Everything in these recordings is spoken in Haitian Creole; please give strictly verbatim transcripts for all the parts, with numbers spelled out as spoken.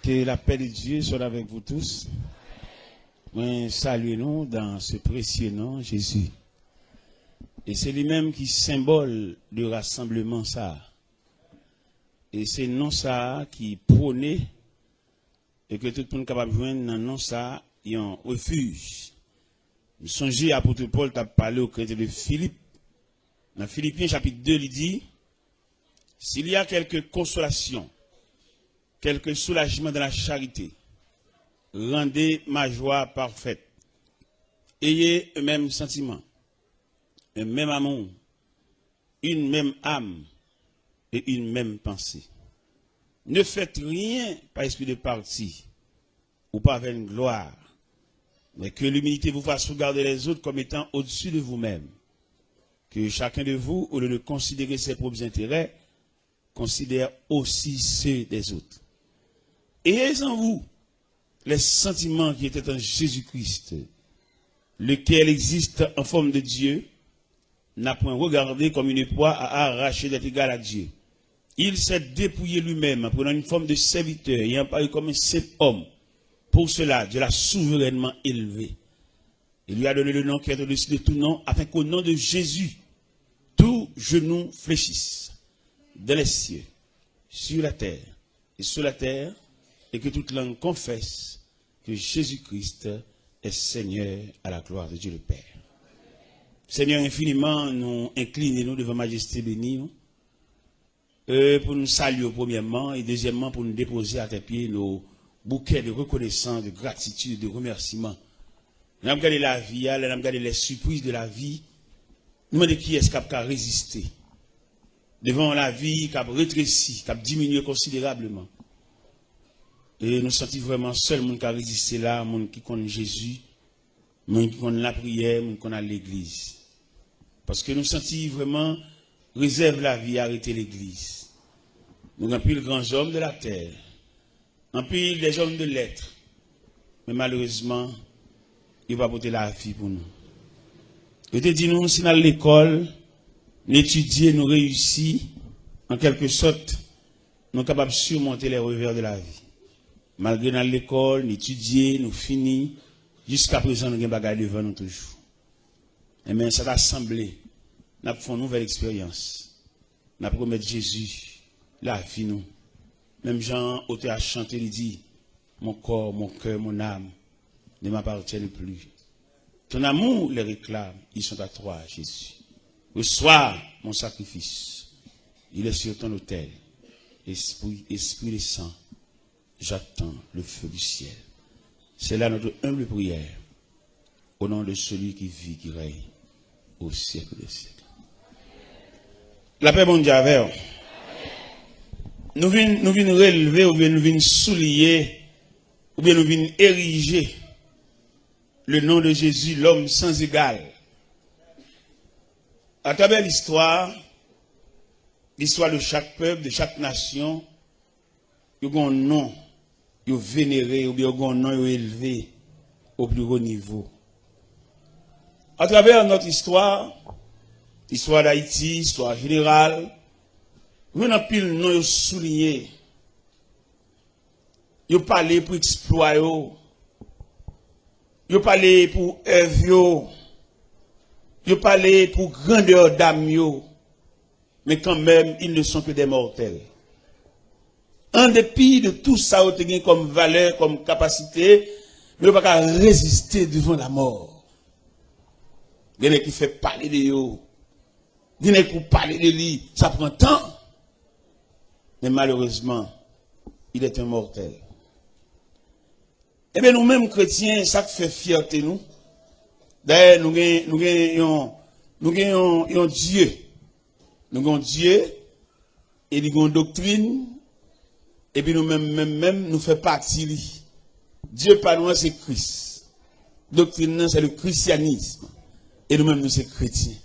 Que la paix de Dieu soit avec vous tous. Mwen salye nou dans ce précieux nom, Jésus. E se li menm ki senbòl de rasanbleman sa a. E se non sa a ki pwone e ke tout moun kapab jwenn nan non sa a yon refij. M sonje apot Pòl t ap pale o kretyen de Filip. Nan Filipyen chapit de, li di, S'il y a quelque consolation, quelque soulagement dans la charité, rendez ma joie parfaite. Ayez un même sentiment, un même amour, une même âme et une même pensée. Ne faites rien par esprit de parti ou par vaine gloire, mais que l'humilité vous fasse regarder les autres comme étant au-dessus de vous-même. Que chacun de vous, au lieu de considérer ses propres intérêts, considère aussi ceux des autres. Ayez en vous les sentiments qui étaient en Jésus-Christ, lequel existe en forme de Dieu, n'a point regardé comme une proie à arracher d'être égal à Dieu. Il s'est dépouillé lui-même en prenant une forme de serviteur et en parut comme un simple homme. Pour cela, Dieu l'a souverainement élevé et lui a donné le nom qui est au-dessus de tout nom, afin qu'au nom de Jésus, tout genou fléchisse dans les cieux, sur la terre et sous la terre, et que toute langue confesse que Jésus-Christ est Seigneur, à la gloire de Dieu le Père. Senyè, enfiniman, nou enkline nou devan majeste beni w, e, pou nou salye w premyèman, e dezyèmman, pou nou depoze atè pye nou bouke de rekonesans, de gratitid, de remèsiman. Lè n ap gade lavi a, lè n ap gade les surprises de la vie, nou mande kiyès k ap ka reziste devan yon lavi k ap retresi, k ap diminye konsiderableman. E nou santi vrèman sèl moun k ka reziste la, moun ki konn Jezi, moun ki konn lapriyè, moun ki konn al legliz. Paske nou santi vrèman rezèv lavi a rete legliz. Nou gen anpil gran zòm de latè, anpil des hommes de lettres, men malerezman, yo pa pote lavi pou nou. Yo te di nou, si n al lekòl, n etidye, nou reyisi, an kèlke sòt, nou kapab simonte les revers de la vie. Malgre n al lekòl, n etidye, nou fini, jiskaprezan nou gen bagay devan nou toujou. Enben, sa ta sanble n ap fè yon nouvèl eksperyans. N ap remèt Jezi lavi nou. Menm jan otè a chante, li di, Mon corps, mon cœur, mon âme ne m'appartiennent plus. Ton amour les réclame, ils sont à toi, Jésus. Reçois mon sacrifice, il est sur ton autel. Esprit, Esprit de sang, j'attends le feu du ciel. C'est là notre humble prière, au nom de celui qui vit, qui règne au siècle des siècles. Lapè Bondye avè w. Nou vin, nou vin relve oubyen nou vin souliye oubyen nou vin erije le nom de Jésus, l'homme sans égal. Atravè listwa, listwa de chak pèp, de chak nasyon, yo gen yon non yo venere oubyen yo gen yon non yo elve au plus haut niveau. Atravè notre histoire, istwa Dayiti, istwa jeneral, nou jwenn anpil non yo souliye. Yo pale pou eksplwa yo. Yo pale pou èv yo. Yo pale pou grandè dam yo. Men kanmenm, ils ne sont que des mortels. An depi de tou sa yo te gen kòm valè, kòm kapasite, men yo pa ka reziste devan lamò. Gen nèg ki fè pale de yo. Gen nèg pou pale de li, sa pran tan. Men malerezman, il est un mortel. Ebyen, nou menm kretyen, sa k fè fyète nou, dayè, nou gen, nou gen yon, nou gen yon, yon Dye. Nou gen yon Dye, e li gen yon doktrin, epi nou menm, menm, menm, nou fè pati li. Dye pa nou an, se Kris. Doktrin nan, se le christianisme. E nou menm, nou se kretyen.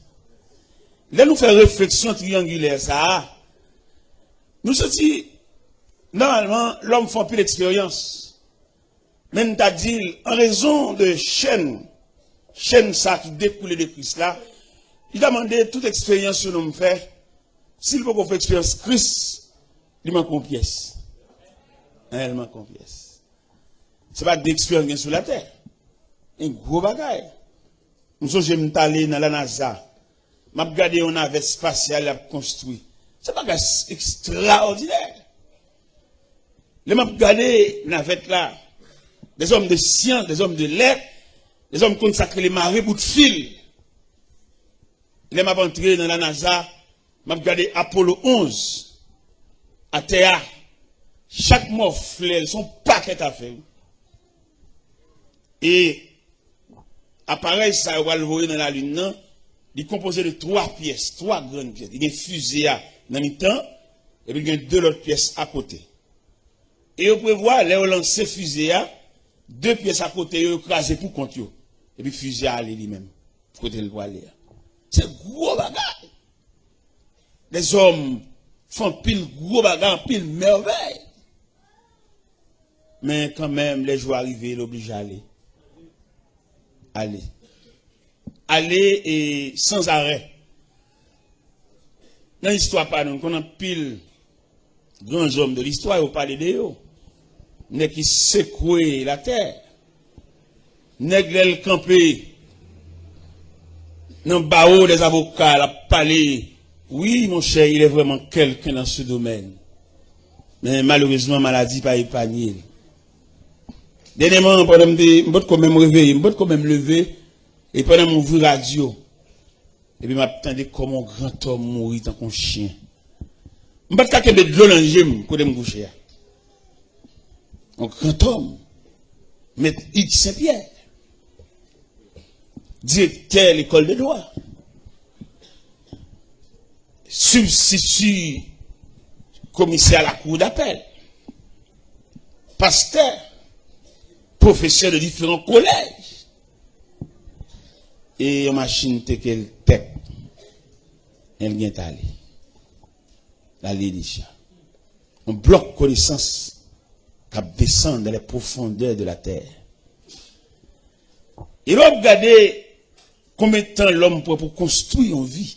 Lè nou fè refleksyon triyangilè sa a, nou santi, nòmalman, lòm fè anpil eksperyans. Men n ta di l, an rezon de chèn, chèn sa ki dekoule de Kris la, li ta mande tout eksperyans yon nonm fè, si l poko fè eksperyans Kris, li manke yon pyès. Reyèlman konpyès. Se pa de eksperyans gen sou latè. Yon gwo bagay. M sonje m t ale nan la NASA. M ap gade yon navè espasyal y ap konstwi. Se bagay s-, ekstraòdinè. Lè m ap gade navèt la, des hommes de science, des hommes de lettres, des hommes konn sa k rele mare bout fil. Lè m ap antre nan la NASA, m ap gade Apollo onz, atè a, chak mòflè, se yon pakèt afè, wi. E aparèy sa yo pral voye nan lalin nan, li konpoze de twa pyès, twa grann pyès. Li gen fize a nan mitan, epi li gen de lòt pyès akote. E yo prevwa, lè yo lanse fize a, de pyès akote yo, yo kraze pou kont yo. Epi fize a ale li menm, kote l prale a. Se gwo bagay. Lèzòm fè anpil gwo bagay, anpil mèvèy. Men kanmenm, lè jou a rive, l oblije ale. Ale. Ale e sans arè. Nan istwa pa nou, nou konn anpil gran zòm de listwa, yo pale de yo. Nèg ki sekwe latè. Nèg lè l kanpe nan bawo dèzavoka, l ap pale. Wi, monchè, il est vraiment quelqu'un dans ce domaine. Men malerezman, maladi pa epanye l. Dènyèman, pandan m te, m potko menm reveye, m potko menm leve, e pandan m ouvri radyo, epi m ap tande kòman yon grantòm mouri tankou yon chen. M pa t ka kenbe dlo nan je m kote m kouche a. Yon grantòm, Mèt Hugues Saint-Pierre, direktè lekòl de dwa, sibstiti komisè a lakou dapèl, pastè, pwofesè de diferan kolèj, e yon machin teke l tèk, e l gen t ale. L ale deja. Yon blòk konesans k ap desann dans les profondeurs de la terre. E lè w ap gade konbyen tan lòm pran pou konstwi yon vi,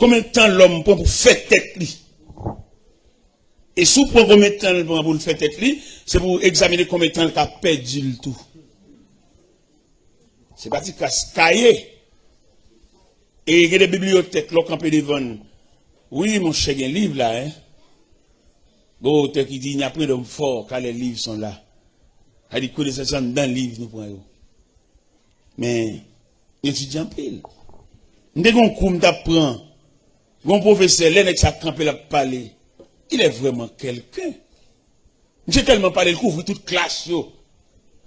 konbyen tan lòm pran pou fè tèt li, e si w pran konbyen tan l pran pou l fè tèt li, se pou w egzamine konbyen tan l ka pèdi l tou. Se pa ti kras kaye. E gen de bibliyotèk, lè w kanpe devan l. Wi, monchè, gen liv la, en. Gen otè ki di, il n'y a point d'homme fort car les livres sont là. Sa di, konesans anndan liv nou pran yo. Men, m etidye anpil. M te gen yon kou m t ap pran. Gen yon pwofesè, lè nèg sa kanpe, l ap pale. Il est vraiment quelqu'un. Misye tèlman pale, l kouvri tout klas yo.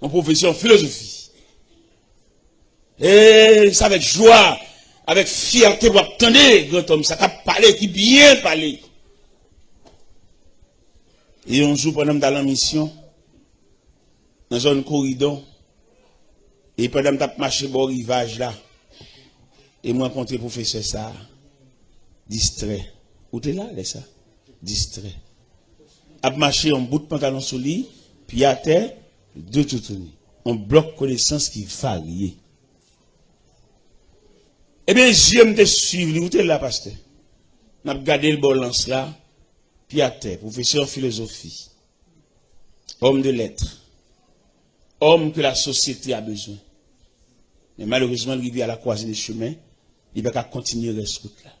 Yon pwofesè an filozofi. E se avèk jwa, avèk fyète w ap tande grantòm sa k ap pale, ki byen pale. E yon jou, pandan m t al an misyon, nan zòn Koridon, e pandan m t ap mache bò rivaj la, e m rankontre pwofesè sa a, distrè. Ou te la lè sa? Distrè. Ap mache, yon bout pantalon sou li, pye atè, do toutouni. Yon blòk konesans ki varye. Ebyen, je m te swiv li, ou te la, pastè. N ap gade l bò lans la, pye atè, pwofesè filozofi. Homme de lettres. Homme que la société a besoin. Men malerezman, li rive a la croisée des chemins, li pa ka kontinye rès wout la.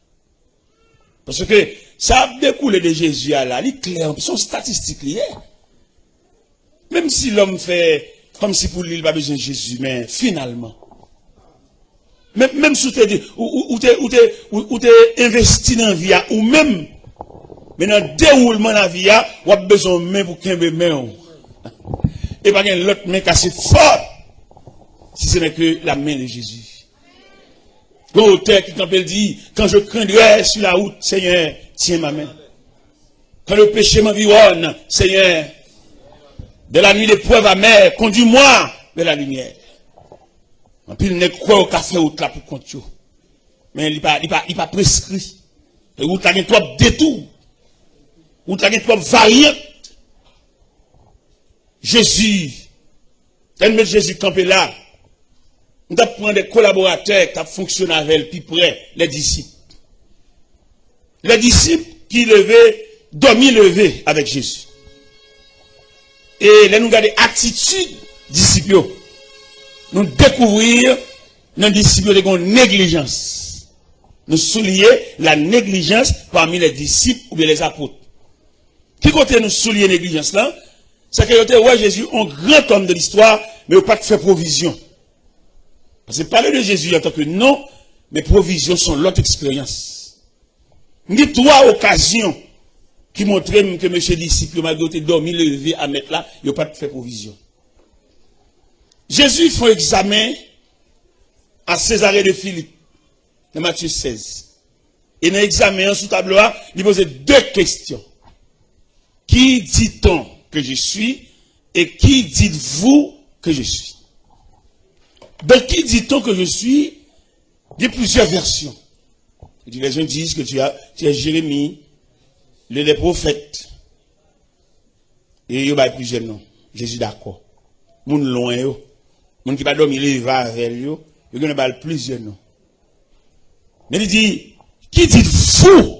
Paske sa ap dekoule de Jezi a la, li klè, se yon statistik li ye. Menm si lòm fè kòmsi pou li, li pa bezwen Jezi, men finalman, Menm, menm si w te di, ou, ou, ou te, ou te, ou, ou te envesti nan vi a ou menm, men nan dewoulman lavi a, w ap bezwen yon men pou kenbe men w. E pa gen lòt men k ase fò, si ce n'est que la main de Jésus. Gen otè ki kanpe, l di, quand je craindrai sur la route, Seigneur, tiens ma main. Quand le péché m'environne, Seigneur, dans la nuit d'épreuve amère, conduis-moi vers la lumière. Anpil nèg kwè yo ka fè wout la pou kont yo. Men li pa, li pa, li pa preskri. E wout la gen twòp detou. Wout la gen twòp varyant. Jezi, lè n met Jezi kanpe la, m t ap pran de kolaboratè k t ap fonksyone avè l pi prè, les disciples. Les disciples qui levaient, dormi leve avèk Jezi. E lè nou gade atitid disip yo, nou dekouvri nan disip yo te gen neglijans. Nou souliye la neglijans parmi les disciples oubyen les apôtres. Ki kote nou souliye neglijans lan? Se ke yo te wè Jezi yon grand homme de l'histoire, men yo pa t fè pwovizyon. Paske pale de Jezi antanke non, men pwovizyon se yon lòt eksperyans. M gen twa okazyon ki montre m ke mesye disip yo, malgre yo te dòmi leve a Mèt la, yo pa t fè pwovizyon. Jezi fè yon egzamen a Césarée de Philippe, nan Matye sèz. E nan egzamen an sou tablo a, li poze de kesyon. Qui dit-on que je suis et qui dites-vous que je suis? De qui dit-on que je suis? Il y a plusieurs versions. Il dit, les uns disent que tu as, tu es Jérémie, l'un des prophètes. E yo bay plizyè non. Jezi dakò. Moun lwen yo, moun ki pa dòmi leve avè l yo, yo gen dwa ba l plizyè non. Men li di, qui dites-vous?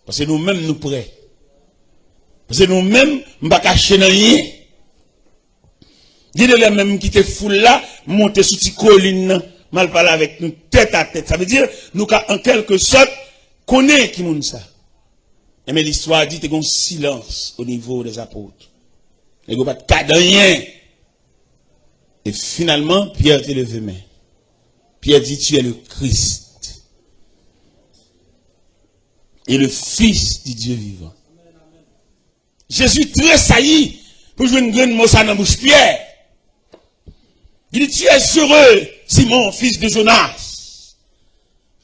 Paske nou menm nou prè. Paske nou menm, m pa kache nan anyen. Gen de lè menm m kite foul la, m monte sou ti kolin nan, m al pale avèk nou tèt a tèt. Sa vle di, nou ka an kèlke sòt konnen ki moun sa. Enben, listwa di te gen yon silans o nivo dè apot. Nèg yo pa t ka di anyen. E finalman, Pyè te leve men. Pyè di, tu es le Christ et le Fils du Dieu vivant. Jezi tresayi pou jwenn grenn mo sa nan bouch Pyè. Il dit, tu es heureux, Simon, fils de Jonas,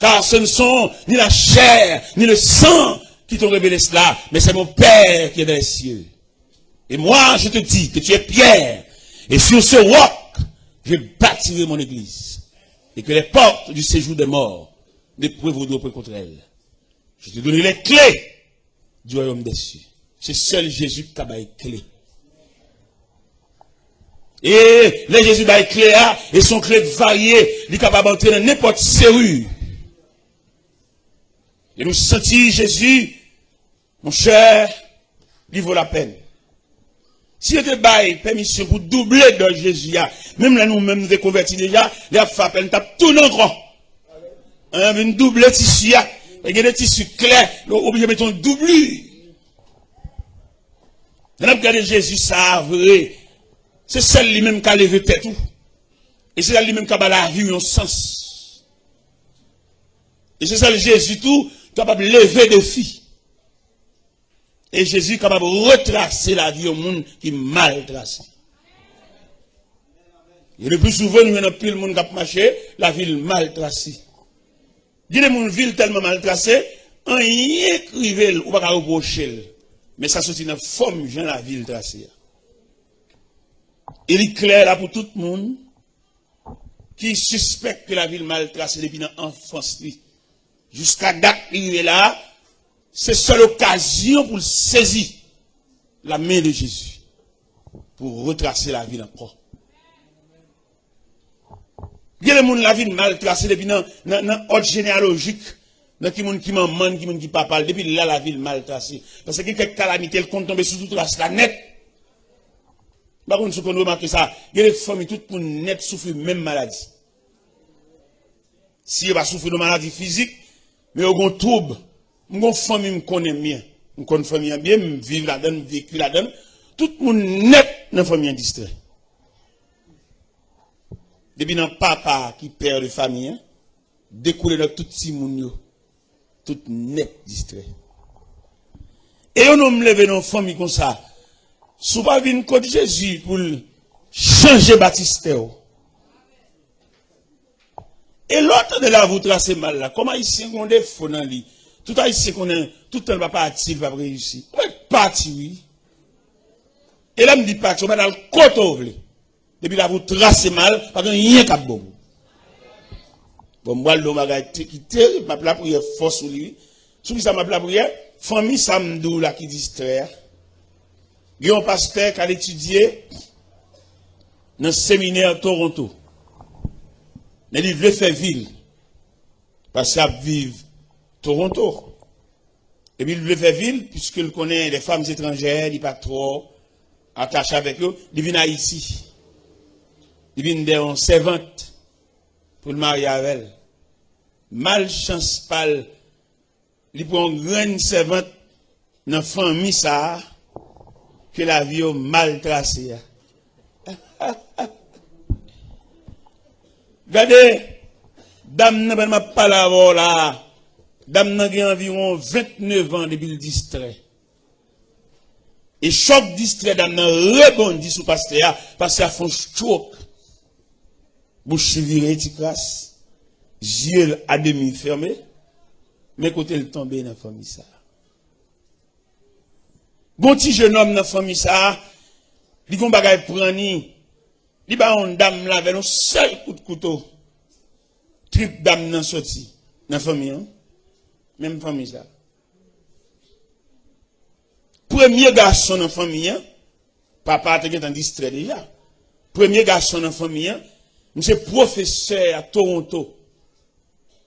car ce ne sont ni la chair, ni le sang qui t'ont révélé cela, mais c'est mon Père qui est dans les cieux. Et moi, je te dis que tu es Pierre, et sur ce roc, je bâtirai mon église, et que les portes du séjour des morts ne prévaudront point contre elle. Je te donnerai les clés du royaume des cieux. Se sèl Jezi ki ka bay kle. E lè Jezi bay kle a, e se yon kle k varye, li kapab antre nan nenpòt seri. E nou santi Jezi, monchè, li vo lapèn. Si yo te bay pèmisyon pou double dòz Jezi a, menm lè nou menm nou te konvèti deja, lè y ap fè apèl, n t ap tounen ankò. An, vin double tisi a. E gen de tisi klè, yo oblije mete yon doubli. Lè n ap gade Jezi sa a vre, se sèl li menm ka leve tèt ou. E se sèl li menm ka ba lavi w yon sans. E se sèl Jezi tou kapab leve defi. E Jezi kapab retrase lavi yon moun ki mal trase. E le pli souvan, nou jwenn anpil moun k ap mache, lavi l mal trase. Gen de moun vi l tèlman mal trase, anyen k rive l, ou pa ka repwoche l. Men sa soti nan fòm jan lavi l trase a. E li klè la pou tout moun ki sispèk ke lavi l mal trase depi nan anfans li. Jiska dat li rive la a, se sèl okazyon pou l sezi la men de Jezi pou retrase lavi l ankò. Gen de moun lavi l mal trase depi nan, nan, nan òd jeneyalojik, nan ki moun ki manman l, ki moun ki papa l, depi la lavi l mal trase. Paske gen kèk kalamite l konn tonbe sou tout ras la nèt. M pa konn si w konn remake sa, gen de fanmi tout moun nèt soufri menm maladi. Si yo pa soufri de maladi fizik, men yo gen yon twoub. M gen yon fanmi m konnen byen. M konn fanmi an byen, m viv ladan l, m veki ladan l. Tout moun nèt nan fanmi an distrè. Depi nan papa ki pè de fanmi an, dekoule nan tout timoun yo, tout nèt distrè. E yon nonm leve nan yon fanmi konsa, si w pa vin kot Jezi pou l chanje batistè w. E lè w tande lavi w trase mal la, kòm Ayisyen gen yon defo nan li, tout Ayisyen konnen, tout tan l pa pati, l p ap reyisi. Ou mèt pati, wi. E lè m di pati, ou mèt al kote w vle. Depi lavi w trase mal, pa gen anyen k ap bon pou ou. Bon, m pral di w yon bagay te- ki terib, m ap lapriyè fò sou li, wi. Sou kisa m ap lapriyè? Fanmi sa m di w la ki distrè a. Gen yon pastè k al etidye nan seminè Toronto. Men li vle fè vi l. Pastè ap viv Toronto. Epi l vle fè vi l, piske l konnen les femmes étrangères, li pa twò atache avèk yo, li vin Ayiti. Li vin dèyè yon sèvant pou l marye avè l. Malchans pa l, li pran yon grenn sèvant nan fanmi sa a ke lavi yo mal trase a. Gade, dam nan, pandan m ap pale avè w la a, dam nan gen anviwon vennèf an depi l distrè. E chòk distrè dam nan rebondi sou pastè a, pastè a fè yon stroke. Bouch li vire ti kras, zye l a demi fèmen, men kote l tonbe nan fanmi sa a. Gon ti jenòm nan fanmi sa a, li gon bagay pran ni, li ba yon dam la avè l yon sèl kout kouto. Trip dam nan soti nan fanmi an. Menm fanmi sa a. Premye gason nan fanmi an, papa a te gentan distrè deja. Premye gason nan fanmi an, misye pwofesè a Toronto.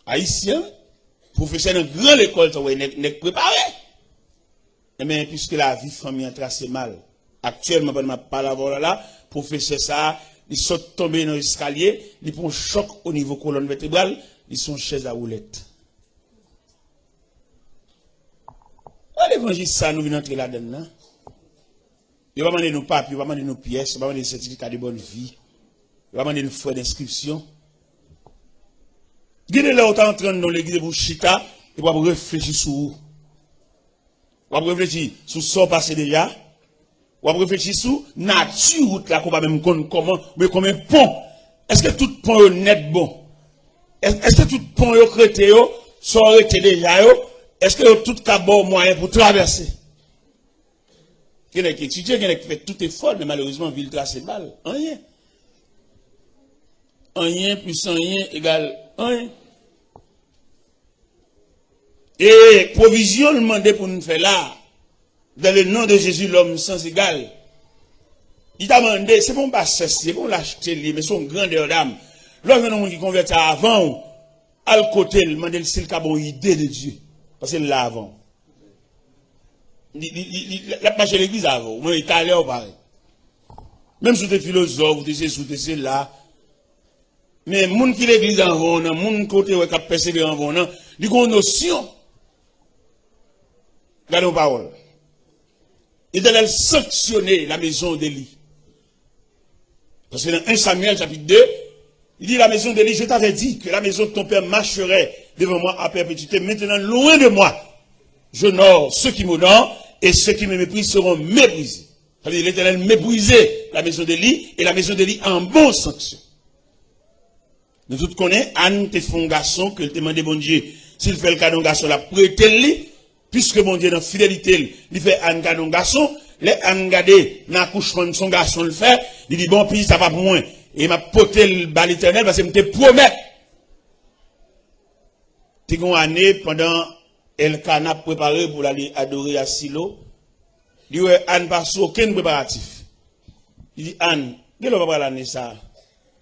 Ayisyen, pwofesè nan gran lekòl, sa w wè nèg, nèg prepare. Enben, piske lavi fanmi an trase mal, aktyèlman, pandan m ap pale avè w la, la, pwofesè sa a, li sot tonbe nan eskalye, li pran yon chòk o nivo kolòn vètebral, li sou yon chèz a woulèt. An levanjil sa nou vin antre ladann nan. Yo pa mande nou papye, yo pa mande nou pyès, yo pa mande nou sètifika de bòn vi, yo pa mande nou frè denskripsyon. Gen de lè ou ta antre anndan yon legliz epi ou chita, epi w ap reflechi sou ou. W ap reflechi sou sa w pase deja. W ap reflechi sou nati wout la ke w pa menm konn kòman, oubyen konbyen pon. Èske tout pon yo nèt bon? Èske tout pon yo k rete yo, sa w rete deja yo, èske yo tout ka ba w mwayen pou w travèse? Gen nèg ki etidye, gen nèg ki fè tout efò l, men malerezman, vi l trase mal. Anyen. Anyen plis anyen egal anyen. E pwovizyon l mande pou n fè la, dans le nom de Jésus, l'homme sans égal. Li ta mande, se pa yon basès li ye, se pa yon lachte li ye, men se yon grandè dam. Lè w jwenn yon moun ki konvèti avan w, al kote l, mande l si l ka ba w ide de Dye. Paske l la avan w. Li, li, li, li, l ap mache legliz avè w, men talè w parèy. Menm si w te filozòf, ou te sesi, ou te sela, men moun ki legliz anvan w nan, moun ke w te wè k ap pèsevere anvan w nan, li gen yon nosyon. Gade yon pawòl. L'Éternel sanctionne la maison d'Élie. Paske nan en Samuel chapit de, li di, la maison d'Élie, je t'avais dit que la maison de ton père marcherait devant moi à perpétuité. Maintenant, loin de moi, j'honore ceux qui m'honorent et ceux qui me méprisent seront méprisés. Sa vle di, Letènèl meprize la maison d'Élie, e la maison d'Élie an bon sanksyon. Nou tout konnen, Ann te fè yon gason ke l te mande Bondye, si l fè l kado yon gason, l ap prete l li. Piske Bondye nan fidelite l, li fè Ann kado yon gason. Lè Ann gade nan akouchman l, se yon gason l fè, li di, bon, pitit sa pa pou mwen. E m ap pote l ba Letènèl, paske m te pwomèt. Te gen yon ane, pandan Elkana ap prepare pou l ale adore a Silo, li wè Ann pa sou okenn preparatif. Li di, Ann, gen lè w pa pral ane sa a?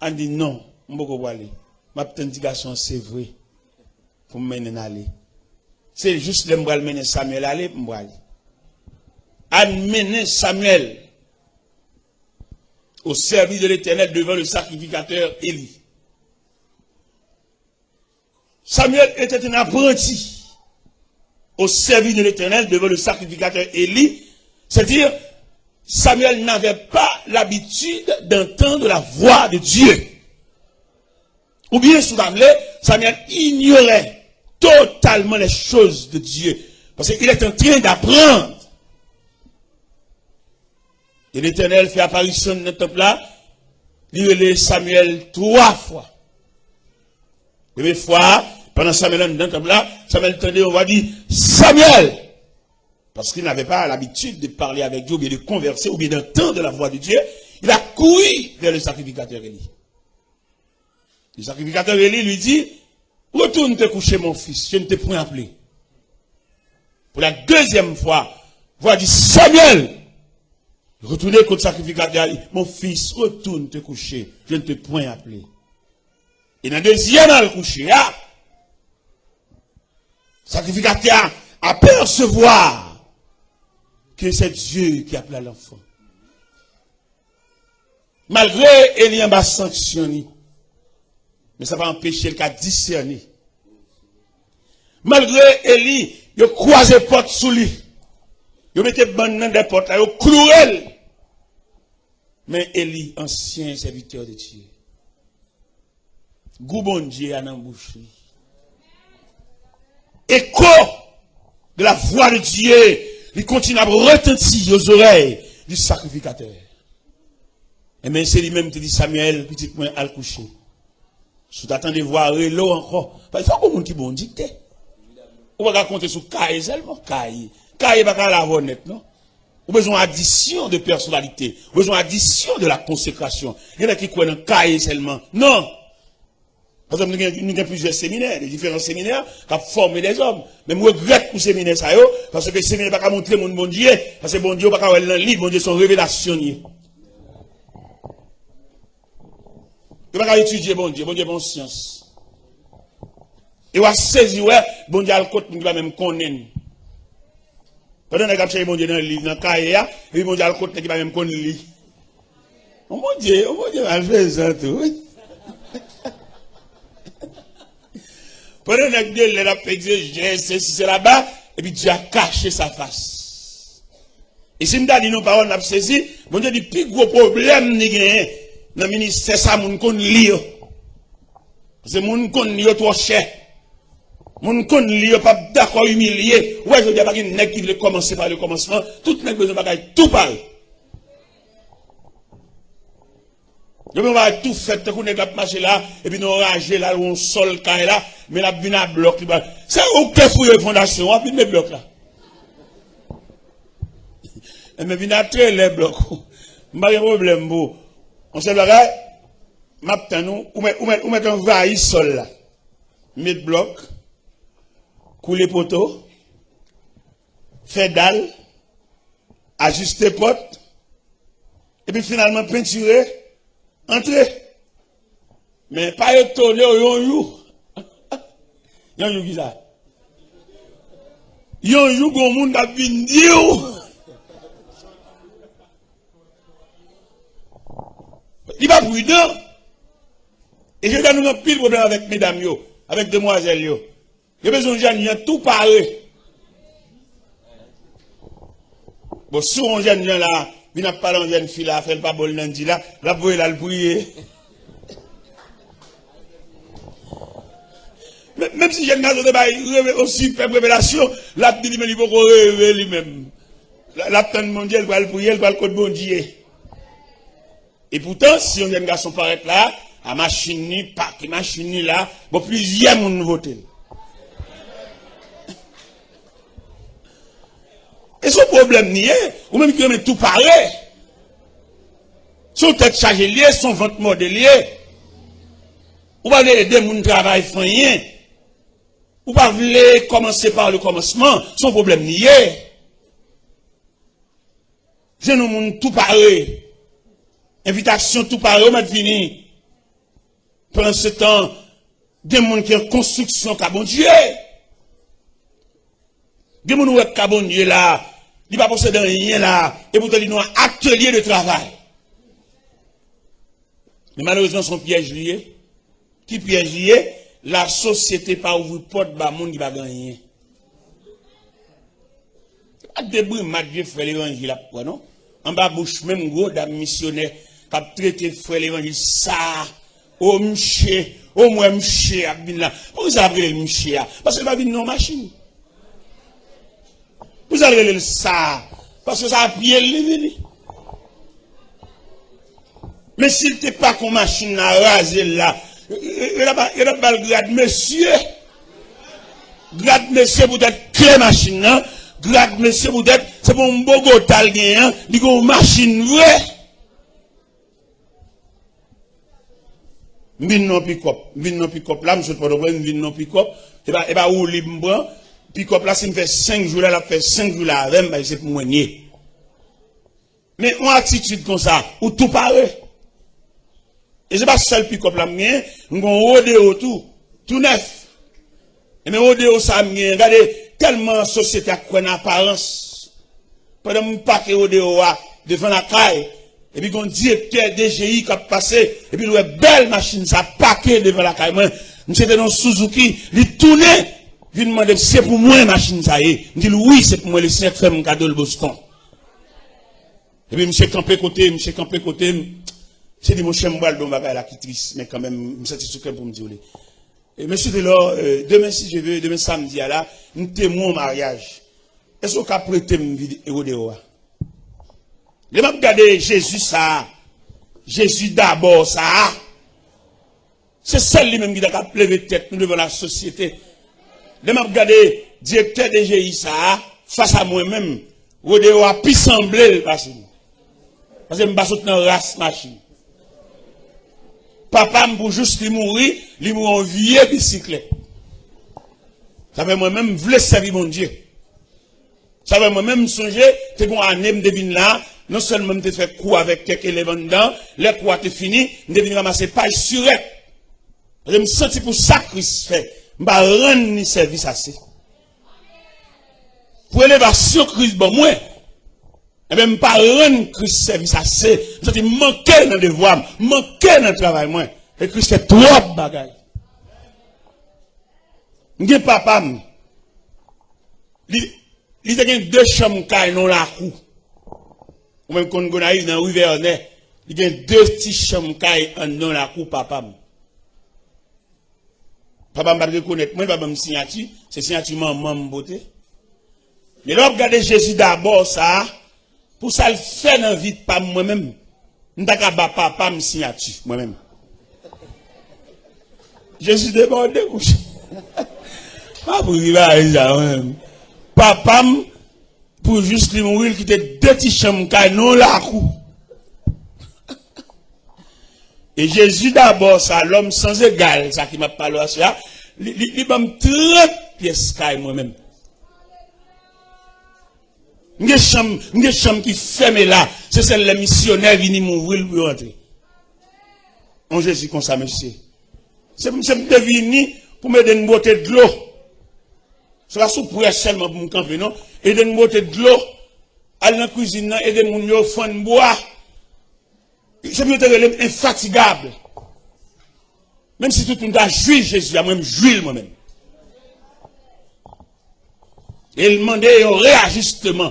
Ann di, non, m poko prale. M ap tann ti gason an, se vre, pou m mennen l ale. Se jis lè m pral mennen Samyèl ale, m prale. Ann mennen Samyèl au service de l'Éternel devant le sacrificateur Élie. Samuel était un apprenti au service de l'Éternel devant le sacrificateur Élie, c'est-à-dire Samuel n'avait pas l'habitude d'entendre la voix de Dieu. Ou bien, si vous voulez, Samuel ignorait totalement les choses de Dieu. Parce qu'il est en train d'apprendre. E Letènèl fè aparisyon l nan tanp la, li rele Samyèl twa fwa. Premye fwa a, pandan Samyèl anndan tanp la, Samyèl tande yon vwa di, Samuel! Parce qu'il n'avait pas l'habitude de parler avec Dieu, ou bien de converser, ou bien d'entendre la voix de Dieu. Il a couru vers le sacrificateur Élie. Le sacrificateur Élie lui dit, retourne te coucher, mon fils, je ne t'ai point appelé. Pour la deuxième fois, voix dit, Samuel! Retourne kot sakrifikatè a, li, mon fils, retourne te coucher, je ne t'ai point appelé. E nan dezyèm al kouche a, sakrifikatè a apercevoir que c'est Dieu qui appela l'enfant. Malgre Eli anba sanksyon li, men sa pa anpeche l ka disène. Malgre Eli, yo kwaze pòt sou li, yo mete bann nan dèyè pòt la, yo kloure l. Men Eli, ansyen sèvitè de Dye, gou Bondye a nan bouch li. Écho de la voix de Dieu, li kontinye ap retanti aux oreilles du sacrificateur. Enben, se li menm ki te di Samyèl, pitit mwen, al kouche. Si w ta tande vwa rele w ankò, paske fòk yon moun ki bon dikte. Ou pa ka konte sou Kaye sèlman. Kaye. Kaye pa ka lave w nèt, non. Ou bezwen adisyon de pèsonalite. Ou bezwen adisyon de la konsekrasyon. Gen nèg ki kwè nan Kaye sèlman. Non. Paske nou gen, nou gen plizyè seminè, de diferan seminè, k ap fòme dèzòm. Men m regrèt pou seminè sa yo, paske seminè pa ka montre moun Bondye, paske Bondye ou pa ka wè l nan liv, Bondye se yon revelasyon li ye. Yo pa ka etidye Bondye, Bondye pa yon syans. E w a sezi wè, Bondye al kot moun ki pa menm konnen l. Pandan nèg ap chèche Bondye nan liv, nan kaye a, epi Bondye al kot nèg ki pa menm konn li. Yon Bondye, yon Bondye malfezan tou, wi. Pandan nèg de lè ap egzejèz, sesi, sela, epi Dye a kache sa fas. E si m ta di nou pawòl n ap sezi, Bondye di pi gwo pwoblèm li genyen nan ministè sa moun konn li yo. Paske moun konn li yo twò chè. Moun konn li yo p ap dakò imilye. Ou wè jodi a pa gen nèg ki vle kòmanse pa le kòmansman. Tout nèg bezwen bagay tou pare. Yo gen yon bagay tou fèt, tankou nèg la ap mache la, epi nan yon raje la, yon sòl kay la, men l ap vin a blòk, li ba. Se ou k te fouye fondasyon, w ap vin met blòk la. Enben, vin a trelè blòk ou. M pa gen pwoblèm pou ou. Yon sèl bagay, m ap tann ou, ou mèt, ou mèt, ou mèt anvayi sòl la. Met blòk, koule poto, fè dal, ajiste pòt, epi finalman pentire, antre. Men pa etone w yon jou. Yon jou kisa? Yon jou gon moun k ap vin di w. Li pa pridan. E jodi a nou gen anpil pwoblèm avèk medam yo, avèk demwazèl yo. Yo bezwen yon jèn jan tou pare. Bon, si yon jèn jan la, vin ap pale yon jèn fi la, fè l pa bon nan di la, l ap voye l al priye. Men, menm si jèn gason te bay reve, yon sipèb revelasyon, l ap di li menm li poko reve li menm. L, l ap tann Bondye, l pral priye, l pral kot Bondye. Epoutan, si yon jèn gason parèt la, a machin li, pake machin li la, bon, plizyè moun vote l. E se yon pwoblèm li ye, ou menm ki renmen tou pare. Se yon tèt chaje li ye, se yon vant mòde li ye. Ou pa vle ede moun travay fè anyen. Ou pa vle kòmanse pa le kòmansman, se yon pwoblèm li ye. Jwenn yon moun tou pare. Envitasyon tou pare, ou mèt vini. Pandan se tan, gen moun ki an konstriksyon ka Bondye. Gen moun ou wè ka Bondye la, li pa posede anyen la, epoutan li nan yon atelye de travay. Men malerezman, se yon pyèj li ye. Ki pyèj li ye? Lasosyete pa ouvri pòt ba moun ki pa gen anyen. Se pa debri mat vye frè levanjil ap pran, non. Anba bouch menm gwo dam misyonè k ap trete frè levanjil sa. O msye, o m wè msye ap vin la. Poukisa y ap rele l msye a? Paske l pa vin nan yon machin. Poukisa l rele l sa? Paske sa a pye l li vini. Men si l te pa kon machin la raze l la, yo t ap, yo t ap ba l grad mesye. Grad mesye poutèt kle machin nan. Grad mesye poutèt se pa yon Bogota l genyen an, li gen yon machin vre. M vin nan pikòp. M vin nan pikòp la, m sot Pòtoprens, m vin nan pikòp. E pa, e pa woulib m pran. Pikòp la, si m fè senk jou la, l ap fè senk jou la avè m, paske se pou mwen l ye. Men yon atitid konsa, ou tou pare. E se pa sèl pikòp la m genyen, m gen yon Rodeo tou, tou nèf. Ebyen, Rodeo sa m genyen, gade, tèlman sosyete a kwè nan aparans. Pandan m pake Rodeo a devan lakay, Epi gen yon direktè D G I k ap pase, epi l wè bèl machin sa pake devan lakay mwen. Misye te nan Suzuki, li tounen, vin mande m, "Se pou mwen machin sa ye?" M di l, "Wi, se pou mwen, le Senyè k fè m kado l Boston." Epi misye kanpe kote, misye kanpe kote m. Misye di, "Monchè, m pral di yon bagay la ki tris, men kanmenm, m santi sou kè m pou m di w li." E, Mesye Telor, e, demen, si Dye ve, demen samdi a la, m temwen yon maryaj. Èske w ka prete m vid-, rodeo a? Lè m ap gade Jezi sa a, Jezi dabò sa a, se sèl li menm ki ta kab leve tèt nou devan lasosyete. Lè m ap gade direktè D G I sa a, fas a mwen menm, rodeo a pi sanble l pase m. Paske m pa sot nan ras machin. Papa m, pou jis li mouri, li mouri yon vye bisiklèt. Sa fè mwen menm, m vle sèvi Bondye. Sa fè mwen menm, m sonje, te gon ane m te vin la, non sèlman m te fè kou avèk kèk elèv anndan, lè kou a te fini, m te vin ranmase paj sirèt. Paske m santi pou sa Kris fè, m pa rann li sèvis ase. Pou elevasyon Kris ban mwen, Ebyen, m pa rann Kris sèvis ase. M santi m manke nan devwa m, m manke nan travay mwen. E Kris fè twòp bagay. M gen papa m. Li, li te gen de chanm kay nan lakou. Ou menm konn Gonayiv, nan ri Vènè. Li gen de ti chanm kay anndan lakou papa m. Papa m pa t rekonèt mwen, li pa ban m siyati, se siyati manman m pote. Men lè w ap gade Jezi dabò sa a, pou sa l fè nan vi pa m mwen menm, m ta ka ba papa m siyati, mwen menm. Jezi debòde, kouche. M ap ri bagay sa, mwen menm. Papa m, pou jis li mouri, l kite de ti chanm kay nan yon lakou. E Jezi dabò sa, lòm sans egal, sa ki m ap pale w aswè a, li, li, li ban m trant pyès kay mwen menm. M gen chanm, m gen chanm ki fèmen la, se sèl lè misyonè vini m ouvri l pou yo antre. On Jezi konsa, mesye. Se, se m te vini pou m ede n bwote dlo. Se pa sou prè sèlman pou m kanpe, non. Ede n bwote dlo, al nan kwizin nan, ede moun yo fann bwa. Se pou yo te rele m enfatigab. Menm si tout moun ta jwi Jezi a, mwen, m jwi l mwen menm. E l mande yon reyajisteman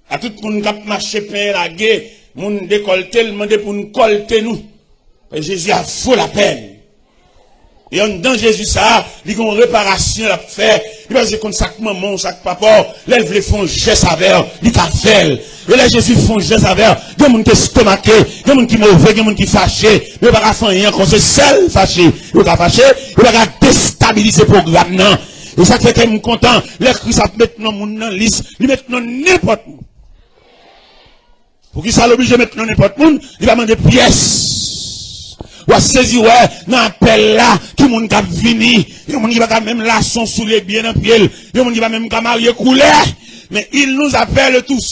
a tout moun k ap mache penyen lage, moun dekòlte, l mande pou n kòlte nou. Jezi a vo lapèn. E anndan Jezi sa a, li gen yon reparasyon l ap fè. Li pa bezwen konn sa k manman w, sa k papa w. Lè l vle fè yon jès avè w, li ka fè l. E lè Jezi fè yon jès avè w, gen moun ki estomake, gen moun ki move, gen moun ki fache. Men yo pa ka fè anyen ankò, se sèl fache. Yo ka fache, yo pa ka destabilize pwogram nan. E sa k fè kè m kontan, lè Kris ap met non moun nan lis, li met non nenpòt moun. Poukisa l oblije met non nenpòt moun? Li pa mande pyès. W a sezi wè nan apèl la, ki moun k ap vini. Yon moun ki pa ka menm lase yon soulye byen nan pye l. Yon moun ki pa menm ka marye koulè. Men il nous appelle tous.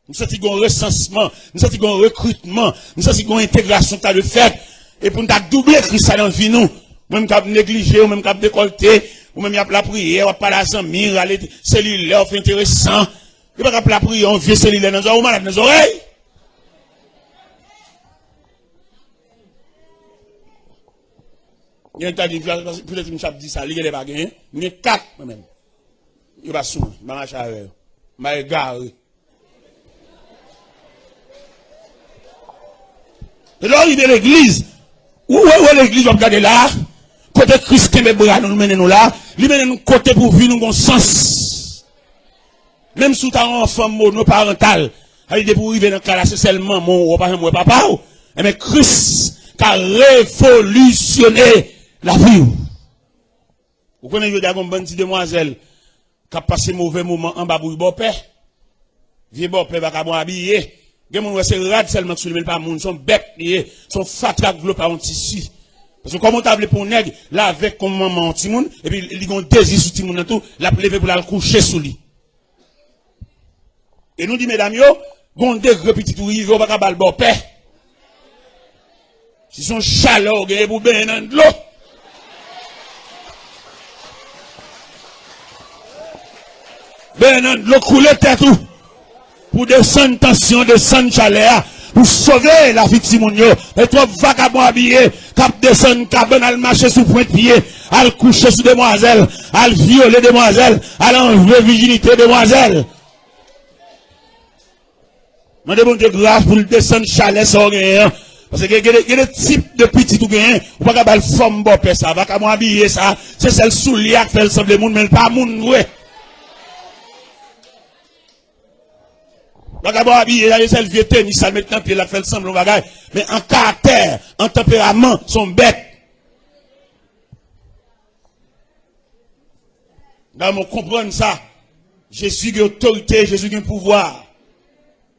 M santi gon resansman, m santi gon rekritman, m santi gon entegrasyon k ta dwe fèt. E pou n ta double Kris la nan vi nou. Mwen m k ap neglije, ou menm k ap dekòlte, ou menm y ap lapriyè, w ap pale a zanmi, rale selilè, w fè enteresan. Yo pa k ap lapriyè, yon vye selilè nan zòrèy, ou malad nan zòrèy. Gen ta di, petèt m ap di sa, li genlè pa genyen. M gen kat, mwen menm. Yo pa sou mwen, m pa mache avè yo. M pa egare. E lè w rive legliz, ou wè, wè legliz w ap gade la, kote Kris kenbe bra nou, l mennen nou la, li mennen nou kote pou vi nou gon sans. Menm si w ta yon anfan monoparantal, sa vle di depi w rive nan kay la, se sèl manman w, ou pa janm wè papa w, enben Kris ka revolisyone lavi w. Ou konnen jodi a gon bann ti demwazèl k ap pase move moman anba bri bòpè. Vye bòpè vakabon abiye. Gen moun wè se rad sèlman k sou li, men li pa moun, se yon bèt li ye. Se yon fatra k vle pa yon tisi. Paske kòman w ta vle pou yon nèg lave kò manman yon timoun, epi li gen yon dezi sou timoun nan tou, l ap leve pou l al kouche sou li. E nou di medam yo, gon degre pitit ou rive, ou pa ka ba l bòpè. Si se yon chalè ou genyen pou benyen nan dlo, benyen nan dlo, koule tèt ou. Pou desann tansyon, desann chalè a, pou sove lavi timoun yo. Men twòp vakabon abiye k ap desann kabann, al mache sou pwent pye, al kouche sou demwazèl, al vyole demwazèl, al anlve vijinite demwazèl. Mande Bondye gras pou l desann chalè sa w genyen an. Paske gen, gen de, gen de tip de pitit ou genyen, ou pa ka ba l fòm bòpè sa, vakabon abiye sa, se sèl soulye a k fè l sanble moun, men l pa moun vre. Vakabon abiye, se sèl vye tenis sa l met nan pye l la k fè l sanble yon bagay. Men an karaktè, an tanperaman, se yon bèt. Dayè, mwen konprann sa. Jezi gen otorite, Jezi gen pouvwa.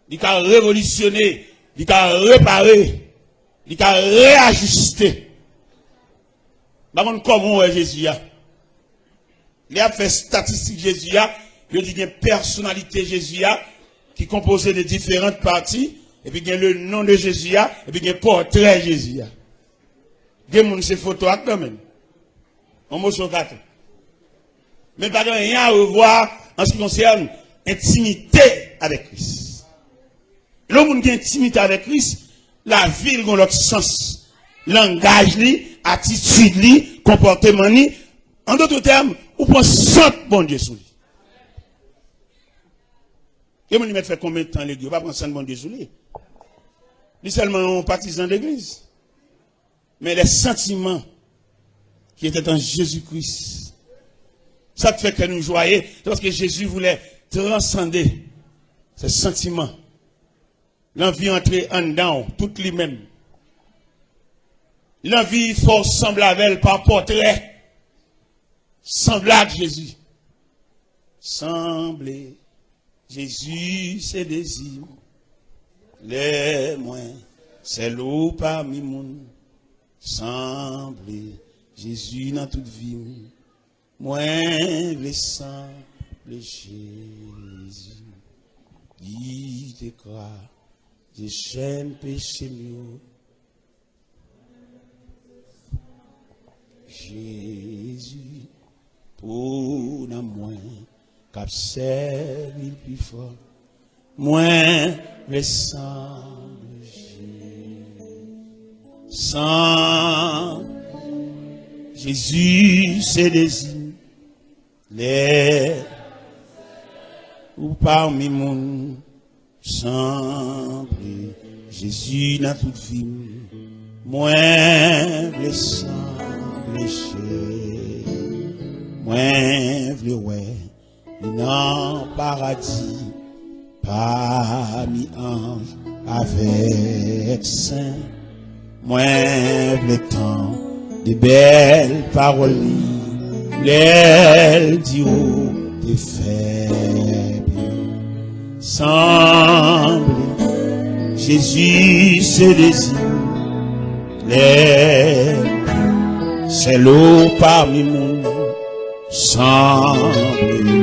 Li ka revolisyone, li ka repare, li ka reyajiste. M pa konn kòman w wè Jezi a. Lè y ap fè estatistik Jezi a, yo di gen pèsonalite Jezi a ki konpoze de diferan pati, epi gen le non de Jezi a, epi gen pòtrè Jezi a. Gen moun se foto ak nan men l. Yon moso katon. Men pa gen anyen a revwa an se ki konsène entimite avèk Kris. Lè yon moun gen entimite avèk Kris, lavi l gen yon lòt sans. Langaj li, atitid li, konpòteman li. An dòt tèm, ou pran sant Bondye sou li. Gen moun li mèt fè konbyen tan legliz, yo pa pran sant Bondye sou li. Li sèlman yon patizan legliz. Mais les sentiments qui étaient en Jésus-Christ, sa k fè kè nou jwaye, se paske Jezi voulè transanne se santiman. L anvi antre anndan w, tout li menm. L anvi fè w sanble avè l pa pòtrè. Sanble ak Jezi. Sanble Jezi se dezi m. Lè mwen sèl ou pami moun. Sanble Jezi nan tout vi m. Mwen vle sanble Jezi. Li te kraze chenn peche m yo. Jezi, pou nanm mwen k ap sèvi l pi fò, mwen vle sanble Jezi. San Jezi se dezi m. Lè ou pami moun, sanble Jezi nan tout vi m. Mwen vle sanble Jezi. Mwen vle wè li nan paradi. Pami anj avèk sen, mwen vle tande bèl pawòl li, lè l di ou te fè byen. Sanble Jezi se dezi m, lè sèl ou pami moun. Sanble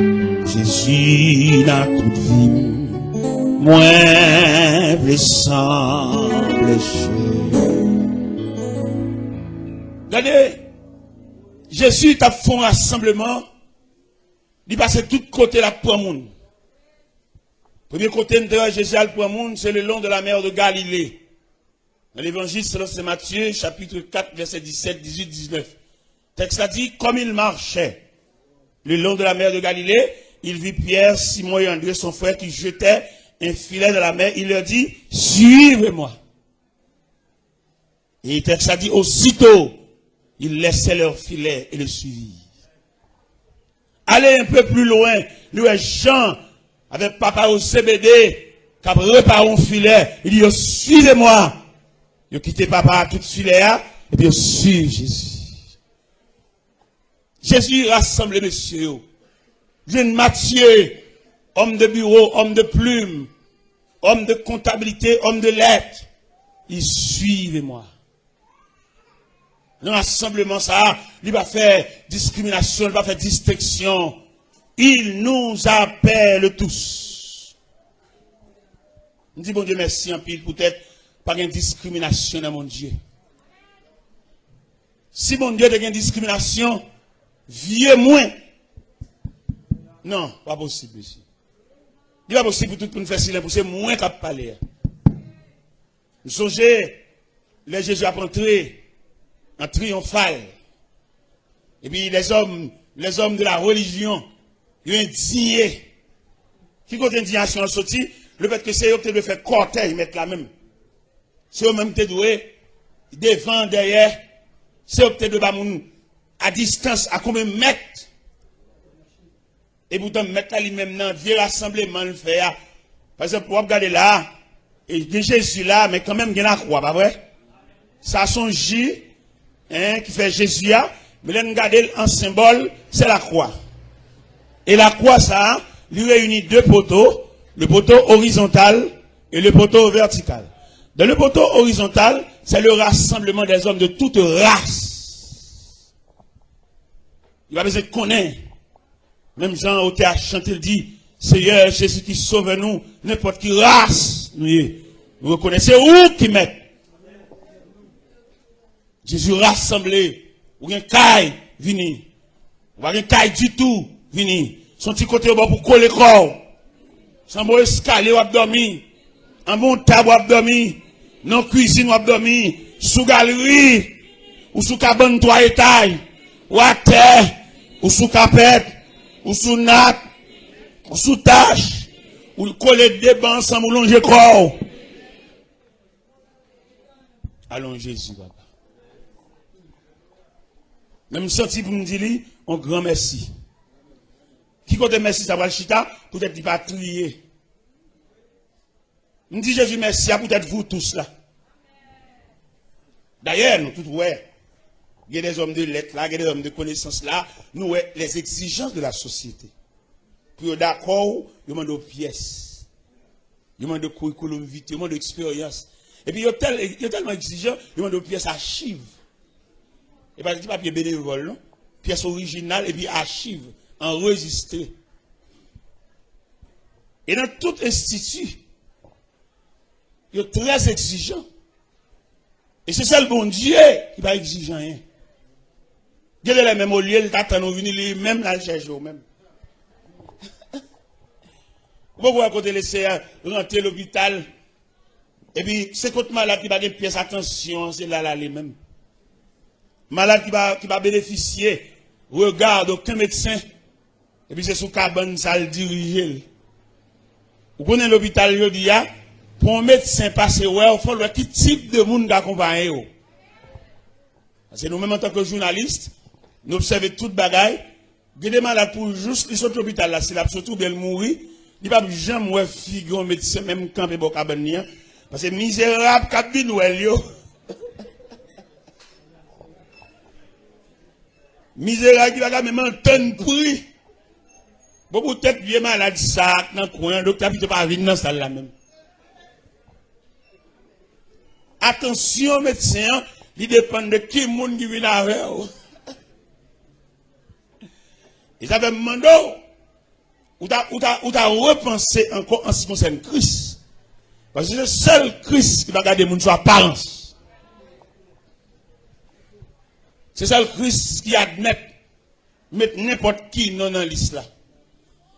Jezi nan tout vi m. Mwen vle sanble Jezi. Gade, Jezi t ap fè yon rasanbleman, li pase tout kote l ap pran moun. Premye kote n te wè Jezi al pran moun, se le long de la mer de Galilée. Nan Levanjil selon Saint Matthieu, chapitre quatre, versets dix-sept, dix-huit, dix-neuf. Tèks la di, comme il marchait le long de la mer de Galilée, il vit Pierre, Simon et André, son frère, qui jetaient un filet dans la mer. Il leur dit, suivez-moi. Et tèks la di, aussitôt, ils laissaient leur filet et le suivirent. Ale enpe pli lwen, li wè Jan avèk papa yo Zebede k ap repare yon filè. Li di yo, suivez-moi. Yo kite papa a tout filè a, epi yo suiv Jezi. Jezi rasanble mesye yo. Jwenn Matye, homme de bureau, homme de plume, homme de comptabilité, homme de lettres. Li, suivez-moi. Nan rasanbleman sa a, li pa fè diskriminasyon, li pa fè distenksyon. Il nous appelle tous. M di Bondye mèsi anpil poutèt pa gen diskriminasyon nan Bondye. Si Bondye te gen diskriminasyon, vye mwen. Non, pa posib, mesye. Li pa posib pou tout moun fè silans, pou se mwen k ap pale a. M sonje lè Jezi ap antre an triyonfal. Epi lèzòm, lèzòm de la relijyon, yo endiye. Ki kote endiyasyon an soti? Lefètke se yo ki te dwe fè kòtèj mèt la menm. Se yo menm ki te dwe devan, dèyè. Se yo ki te dwe ba moun a distans, a konbyen mèt. Epoutan, mèt la li menm nan vye rasanbleman l fè a. Pa egzanp, w ap gade la, e gen Jezi la, men kanmenm gen lakwa, pa vre? Sa se yon ji, en, ki fè Jezi a, men lè n gade l an senbòl, se lakwa. E lakwa sa a, li reyini de poto, le poteau horizontal et le poteau vertical. Dans le poteau horizontal, c'est le rassemblement des hommes de toute race. Li pa bezwen konnen. Menm jan otè a chante, l di, Seyè Jezi ki sovè nou, nenpòt ki ras nou ye, nou rekonèt se ou ki mèt. Jezi rasanble, ou gen kay, vini. Ou pa gen kay ditou, vini. Se yon ti kote yo ba w pou kole kò w. Se anba yon eskalye w ap dòmi. Anba yon tab w ap dòmi. Nan yon kwizin w ap dòmi. Sou galri. Ou sou kabann twa etaj. Ou atè. Ou sou kapèt. Ou sou nat. Ou sou tach. Ou kole de ban ansanm, ou lonje kò w. Alon Jezi, papa. Men m santi pou m di li yon gran mèsi. Ki kote mèsi sa pral chita? Poutèt li pa triye. M di Jezi mèsi a poutèt vous tous la. Dayè, nou tout wè. Gen des hommes de lettres la, gen des hommes de connaissance la, nou wè les exigences de la société. Pou yo dakò, yo mande w pyès. Yo mande w curriculum vitae, yo mande w eksperyans. Epi yo tèl, yo tèlman egzijan, yo mande w pyès achiv. E pa ti papye benevòl, non. Pyès orijinal epi achiv, anrejistre. E nan tout enstiti, yo trè egzijan. E se sèl Bondye ki pa egzije anyen. Gen de lè menm olye l ta tann ou vini, li menm l al chèche w menm. Ou poko wè kote Leseyè rantre lopital, epi se kot malad ki pa gen pyès atansyon an, se la l ale menm. Malad ki pa, ki pa benefisye rega dokenn medsen, epi se sou kabann sa l dirije l. Ou konnen lopital jodi a, pou yon medsen pase wè w, fò l wè ki tip de moun k akonpaye w. Paske nou menm antanke jounalis, nou obsève tout bagay. Gen de malad pou jous li sot lopital la, si l ap soti oubyen l mouri, li p ap janm wè figi yon medsen menm kanpe bò kabann li an. Paske mizerab k ap vin wè l yo. Mizerab ki pa ka menm antann pri. Bon, poutèt vye malad sa a k nan kwen an, doktè a pito pa vin nan sal la menm. Atansyon medsen an, li depann de ki moun ki vin avè w. E sa fè m mande w, ou ta, ou ta, ou ta repanse ankò an se ki konsène Kris. Paske se sèl Kris ki pa gade moun sou aparans. Se sèl Kris ki admèt met nenpòt ki non nan lis la.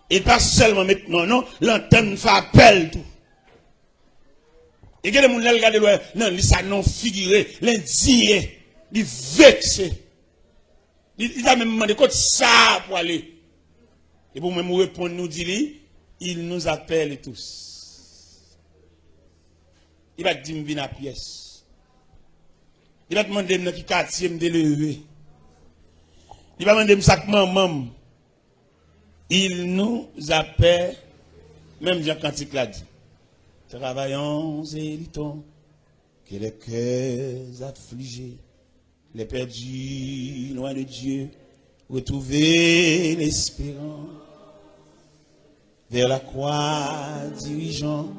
E pa sèlman met non, non, l antann fè apèl tou. E gen de moun, lè l gade l wè nan lis la non figire, l endiye, li vekse. Li, li ta menm mande kot sa a pwale. Epi ou menm ou reponn, ou di li, il nous appelle tous. Li pa t di m vin a pyès. Li pa t mande m nan ki katye m te leve. Li pa mande m sa k manman m. Il nous appelle, menm jan kantik la di. Travaillons et luttons, que les cœurs affligés, les perdus loin de Dieu, retrouver l'espérance. Vers la croix dirigeons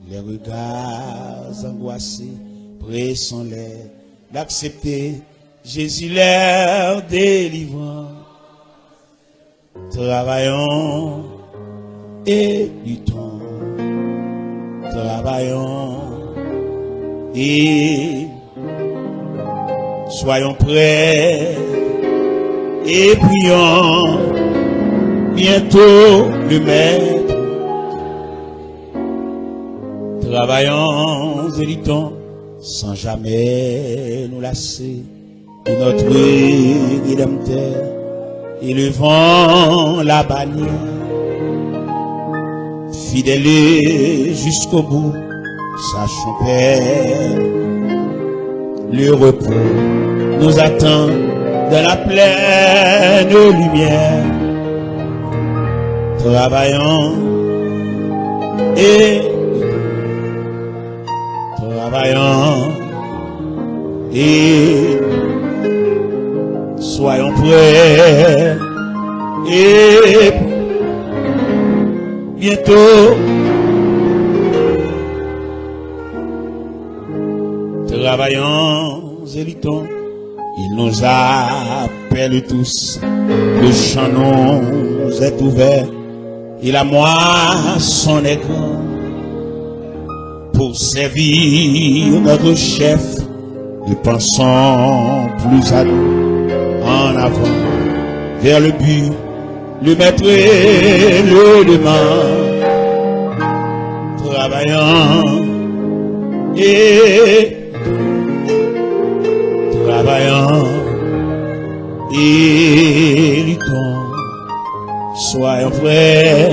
les regards angoissés, pressons-les d'accepter Jésus leur délivrance. Travaillons et luttons, travaillons et soyons prêts et prions. Bientôt le maître Travaillons et luttons sans jamais nous lasser pour notre Rédempteur, élevons la bannière, fidèles jusqu'au bout, sachons, Père, le repos nous attend dans la pleine lumière. Travaillons et travaillons et soyons prêts et bientôt. Travaillons et luttons. Il nous appelle tous. Le champ nous est ouvert et la moisson est grande. Pour servir notre chef, ne pensons plus à nous. En avant, vers le but, le maître le demande. Travaillons et travaillons et luttons. Soyons prêts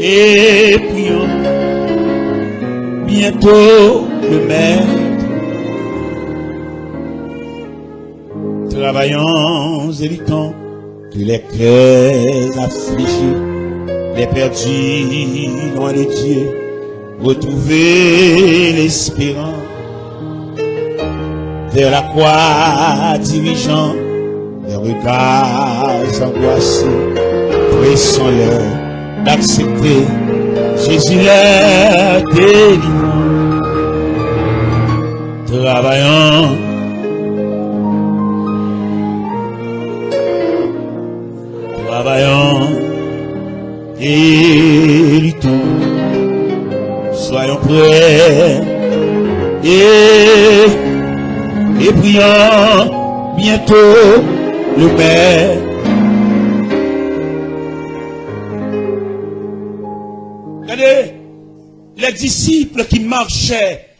et prions. Bientôt le maître. Travaillons et luttons. Que les cœurs affligés, les perdus loin de Dieu, retrouver l'espérance. Vers la croix dirigeant les regards angoissés, pressons-leur d'accepter Jésus leur délivrance. Travaillons, travaillons et luttons. Soyons prêts et, et prions bientôt le maître. Gade, les disciples qui marchaient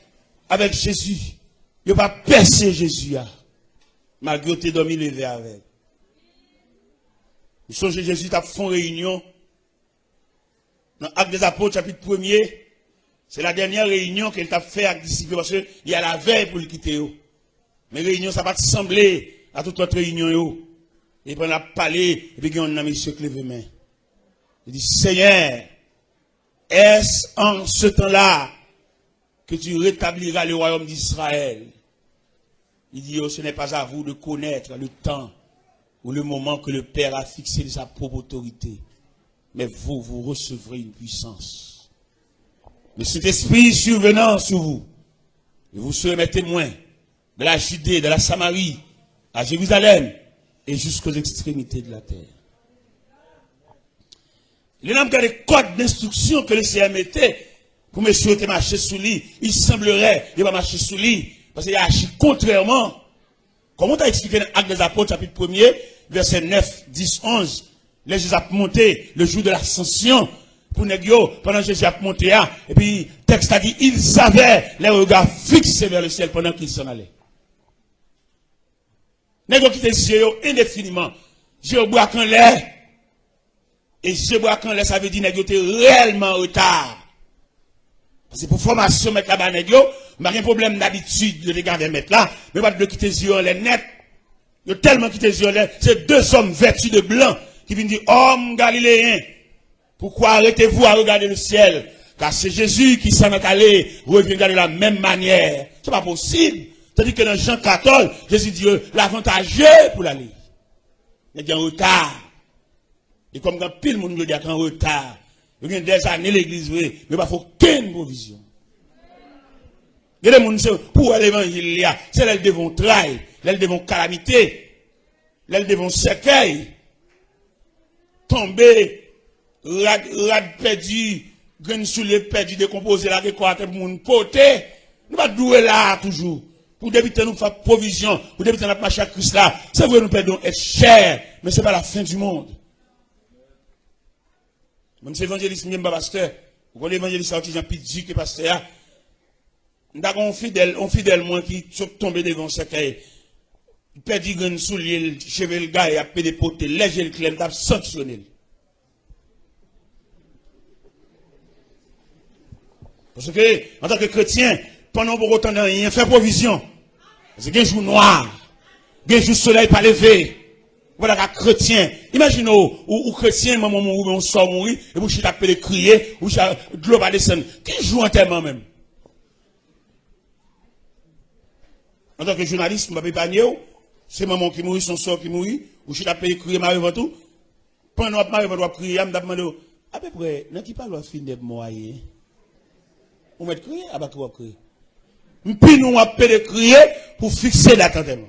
avec Jésus, yo pa pèse Jezi a, malgre yo te dòmi leve avè l. Nou sonje Jezi t ap fè yon reyinyon nan Actes des Apôtres, chapit premye, se la dènyè reyinyon ke l t ap fè ak disip yo, paske li al avè yo pou l kite yo. Men reyinyon sa pa t sanble a tout lòt reyinyon yo. E pandan l ap pale, epi gen youn nan mesye k leve men. Li di, Seigneur, est-ce en ce temps-là que tu rétabliras le royaume d'Israël? Il dit, oh, ce n'est pas à vous de connaître le temps ou le moment que le Père a fixé de sa propre autorité. Mais vous, vous recevrez une puissance. Le Saint-Esprit survenant sur vous, et vous serez mes témoins dans la Judée, dans la Samarie, à Jérusalem et jusqu'aux extrémités de la terre. Lè n ap gade kòd enstriksyon ke Lesenyè mete pou mesye yo te mache sou li, il semblerait yo pa mache sou li, paske y a aji kontrèman. Kòman w ta eksplike nan Actes des Apôtres, chapit premye, vèsè nèf, dis, onz, lè Jezi ap monte, le jour de l'ascension, pou nèg yo, pandan Jezi ap monte a, epi tèks la di, ils avaient les regards fixés vers le ciel pendant qu'ils s'en allaient. Nèg yo kite zye yo endefiniman. Zye yo brak anlè. E zye brak anlè, sa vle di nèg yo te reyèlman an reta. Paske pou fòmasyon mèt la ba nèg yo, m pa gen pwoblèm dabitid yo te gen avè mèt la, men yo pa t dwe kite zye yo anlè nèt. Yo tèlman kite zye yo anlè, se de zòm vèti de blan ki vin di, Òm galileyen, pourquoi arrêtez-vous à regarder le ciel? Car c'est Jésus qui s'en est allé, reviendra de la même manière. Se pa posib. Tandis que dans Jean quatorze, Jésus dit, euh, l'avant-âgé pou l ale. Nèg yo an reta. E kòm gen anpil moun jodi a ki an reta, yo gen dèzane legliz vre, men yo pa fè okenn pwovizyon. Gen de moun, se pou wè levanjil li a, se lè l devan yon tray, lè l devan yon kalamite, lè l devan yon sèkèy, tonbe, rad, rad pèdi, grenn soulye pèdi, dekonpoze, lage kò atè pou moun pote. Nou pa dwe la a toujou. Pou depi tan nou fè pwovizyon, pou depi tan n ap mache ak Kris la, se vre nou pèdi yon èt chè, men se pa la fen di mond. Mwen se evanjelis, m ye, m pa pastè. Ou konn evanjelis la, yon ti jan pi di ke pastè a. M ta gen yon fidèl, yon fidèl mwen ki sot tonbe devan yon sèkèy. Li pèdi grenn soulye l, cheve l gaye, ap pede pote l. Lè je l klè, m t ap sanksyone l. Paske, antanke kretyen, pandan w poko tande anyen, fè pwovizyon. Paske gen jou nwa, gen jou solèy pa leve. Ou pa ta ka kretyen. Imajine w, ou, ou kretyen, manman w mouri, oubyen yon sè w mouri, epi ou chita ap pede kriye, ou chita, dlo pa desann. Ki jou antèman menm? Antanke jounalis, m p ap epanye w. Se manman w ki mouri, se yon sè w ki mouri, ou chita ap pede kriye mare vant ou. Pandan w ap mare vant w ap kriye a, m t ap mande w, apeprè, nan ki palwa finèb mò a ye? Ou mèt kriye, a pa ki w ap kriye. M pini w ap pede kriye pou fikse dat antèman.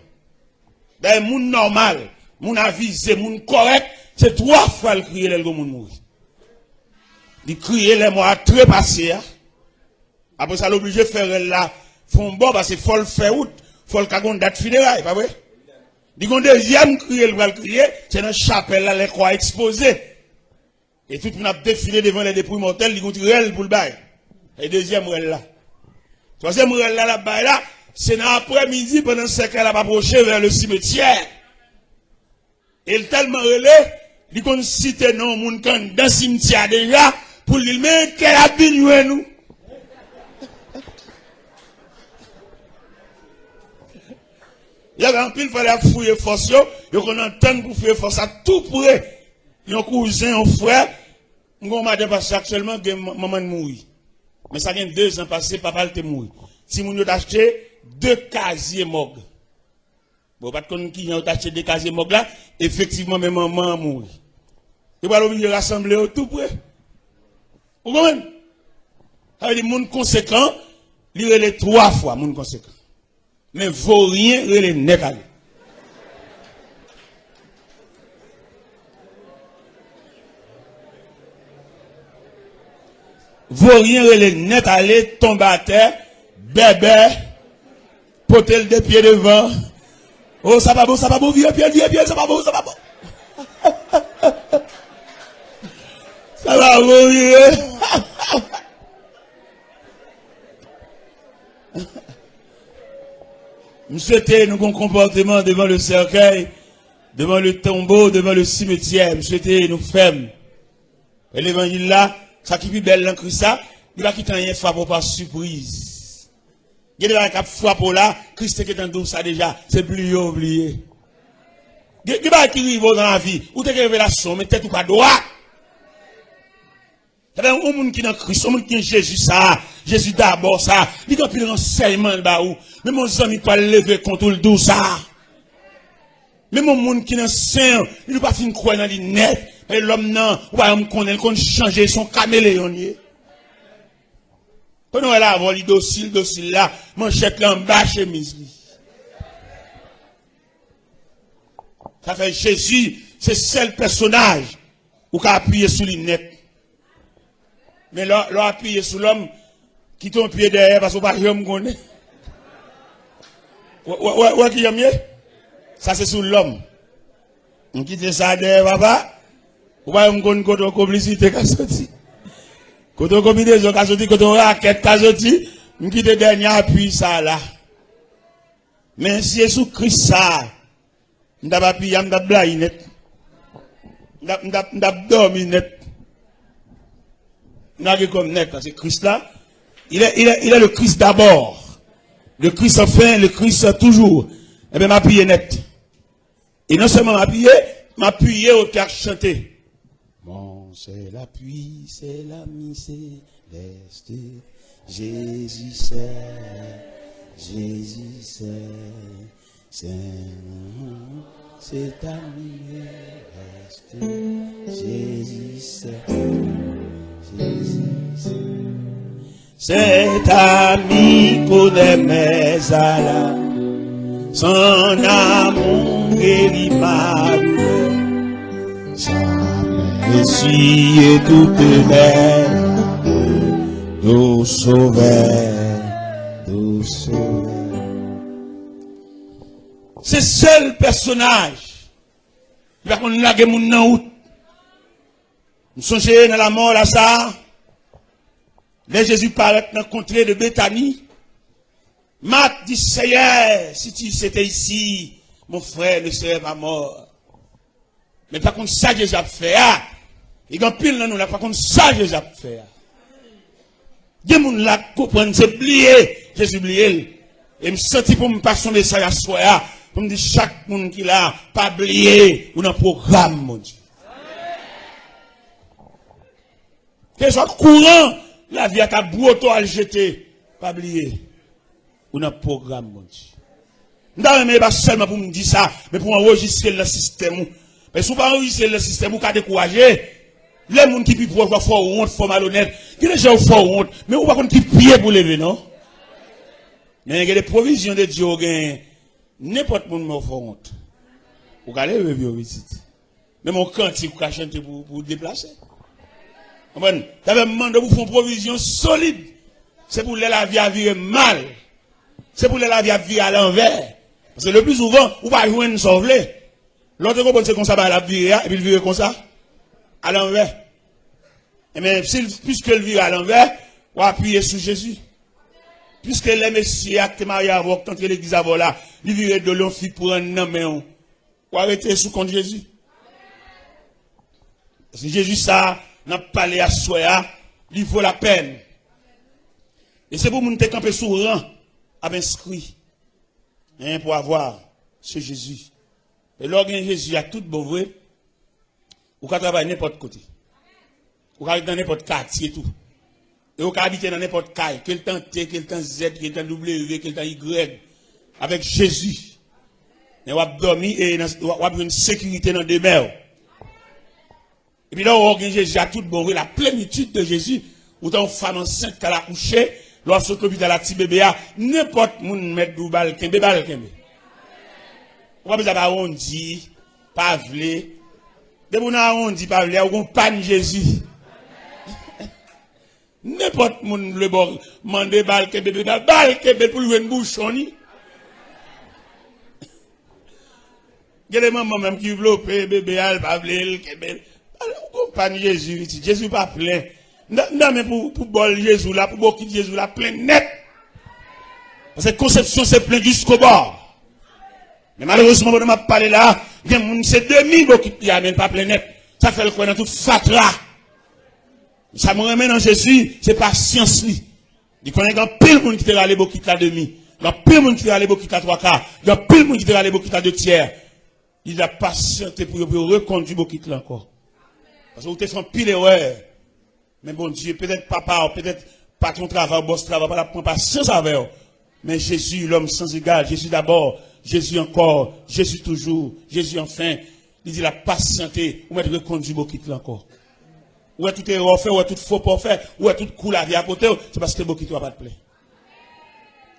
Dayè, moun nòmal, moun avize, moun kòrèk, se twa fwa l kriye lè l gen moun mouri. Li kriye lè mò a trepase a. Apre sa, l oblije fè rèl la fè yon bò, paske fò l fè wout, fò l ka gon dat fineray, pa vre? Li gon dezyèm kriye l pral kriye, se nan chapèl la, lè kò a ekspoze. E tout moun ap defile devan lè depwi mòtèl, li gon ti rèl pou l bay. E dezyèm rèl la. Twazyèm rèl la, l ap bay la, se nan aprèmidi, pandan sèkèy la ap apwoche vè le simetyè. E l tèlman rele, li konn site non moun k anndan simtyè a deja, pou l di l, men kè y ap vin jwenn ou. Y ap anpil fwa lè y ap fouye fòs yo, yo konn antann pou fouye fòs la tou pre. Yon kouzen, yon frè, m gen yon madanm pastè aktyèlman, gen man-, manman l mouri. Men sa gen dezan pase, papa l te mouri. Timoun yo t achte de kazye mòg. Bon, yo pa t konn kijan yo t achte de kazye mòg la, efektivman, men manman an mouri. Yo pral oblije rasanble yo tou pre. Ou konprann? Sa vle di, moun konsekan, li rele twa fwa, moun konsekan. Men voryen rele nèt ale. Voryen rele nèt ale, tonbe atè, bèbè, pote l de pye devan. O, sa pa bon, sa pa bon, vire pye l, vire pye l, sa pa bon, sa pa bon. Sa pa bon, vire. M swete nou gon konpòteman devan le sèkèy, devan le tonbo, devan le simetyè. M swete nou fèm. E levanjil la, sa ki pi bèl nan Kris la, li pa kite anyen frape w pa sipriz. Gen de bagay k ap frape w la, Kris te gentan di w sa deja, se bliye w bliye. Gen, gen bagay ki rive w nan lavi, ou te gen revelasyon, men tèt ou pa dwat. Sa fè yon moun ki nan Kris, yon moun ki gen Jezi sa, Jezi dabò sa, li gen anpil ransèyman l ba ou. Menm yon zanmi pral leve kont ou, l di w sa. Menm yon moun ki nan sen, li pa fin kwè nan li nèt. Men lòm nan, ou pa janm konnen, l konn chanje, se yon kameleyon li ye. Pandan w wè l avè w, li dosil, dosil la, manchèt la anba chemiz li. Sa fè Jezi, se sèl pèsonaj ou ka apiye sou li nèt. Men lè, lè w apiye sou lòm, kite yon pye dèyè, paske w pa janm konnen. Wè, wè, wè, wè kijan m ye? Sa se sou lòm. M kite sa dèyè, papa. Ou pa janm konn kote yon konplisite ka soti. Kote yon konbinezon ka soti, kote yon rakèt ka soti. M kite dènye apui sa la. Men si se sou Kris sa, m t ap apiye a, m t ap blayi nèt. M t ap, m t ap, m t ap dòmi nèt. M lage kò m nèt, paske Kris la, il est, il est, il est le Christ d'abord. Le Christ enfin, le Christ toujours. Ebyen, m apiye nèt. E non sèlman m apiye, m apiye otè ak chante. Mon seul appui, c'est l'ami céleste. Jésus seul, Jésus seul, c'est mon, c'est ami céleste. Jésus seul, Jésus seul. Cet ami connaît mes alarmes, son amour guérit ma douleur. Sa mwen eswiye tout mè, dou sovè, dou sovè. Se sèl pèsonaj ki pa konn lage moun nan wout. M sonje nan lamò Laza, Lè Jezi parèt nan kontre de Betani, Mat di, Seyè, si tu étais ici, mon frère ne serait pas mort. Men pa konn sa Jezi ap fè a. Li gen anpil nan nou la pa konn sa Jezi ap fè a. Gen moun la k konprann se bliye Jezi bliye l. E m santi pou m pase yon mesaj aswè a, pou m di chak moun ki la, pa bliye ou nan pwogram Bondye. Keswa kouran lavi a ka bwote w al jete, pa bliye, ou nan pwogram Bondye. M ta renmen e pa sèlman pou m di sa, men pou w anrejistre l nan sistèm ou. Men si w pa anrejistre l nan sistèm ou, ou ka dekouraje. Lè moun ki pi pwòch w ap fè w wont, fè w malonèt. Gen de jan yo fè w wont, men ou pa konn ki pye pou w leve, non. Men gen de pwovizyon de Dye w genyen. Nenpòt moun men w fè w wont. Ou ka leve pye w pitit. Menm yon kantik ou ka chante pou, pou deplase. Konprann? Sa fè m mande w pou fè yon pwovizyon solid. Se pou lè lavi a vire mal. Se pou lè lavi a vire alanvè. Paske le pli souvan, ou pa jwenn sa w vle. Lè w te konprann se konsa bagay la ap vire a, epi l vire konsa, alanvè. Ebyen, si l, piske l vire alanvè, w apiye sou Jezi. Piske lè mesye a ki te marye avè w, ki t antre legliz avè w la, li vire do l, yon fi pran nan men w. Ou arete sou kont Jezi. Paske Jezi sa a, n ap pale aswè a, li vo lapèn. E se pou moun te kanpe sou ran ap enskri. Hein, pour avoir ce Jésus. E lè w gen Jezi a tout bon vre, ou ka travay nenpòt kote. Ou ka ret nan nenpòt katye tou. E ou ka abite nan nenpòt kay, ke l t an T, ke l t an Z, ke l t an W, ke l t an Y. Avèk Jezi. Men w ap dòmi e nan, w ap jwenn sekirite nan demè w. Epi lè w gen Jezi a tout bon vre, la plenitid de Jezi, ou ta yon fanm ansent k al akouche, lè w ap sot lopital ak ti bebe a, nenpòt moun mèt di w ba l kenbe, ba l kenbe. Ou pa bezwen pa awondi, pa vle. Depi w nan awondi, pa vle a, ou gon pàn Jezi. Nenpòt moun vle ba w mande ba l kenbe bebe a, ba l kenbe l pou l jwenn bouchon li. Gen de manman menm ki vlope bebe a, l pa vle l kenbe l. Ou konprann Jezi pitit. Jezi pa plen. M ta, m ta renmen pou, pou bòl Jezi w la, pou bokit Jezi w la plen nèt. Paske konsepsyon se plen jiskobò. Men malerezman, pandan m ap pale la, gen moun se demi bokit li a, men l pa plen nèt. Sa fè l kwè nan tout fatra. Sa mwen renmen nan Jezi, se pasyans li. Li konnen gen anpil moun ki te rale bokit la demi. Gen anpil moun ki rale bokit la twa ka. Gen anpil moun ki te rale bokit la de tyè. Li la pasyante pou yo, pou yo rekondui bokit la ankò. Paske ou te fè anpil erè. Men Bondye, petèt papa w, petèt patwon travay w, bòs travay w, pa t ap pran pasyans avè w. Men Jezi, lòm san egal, Jezi dabò, Jezi ankò, Jezi toujou, Jezi anfen. Li di l ap pasyante, ou mèt rekondui bokit la ankò. Ou wè tout erè w fè, ou wè tout fo pa w fè, ou wè tout kou lavi a pote w, se paske bokit ou a pa t plen.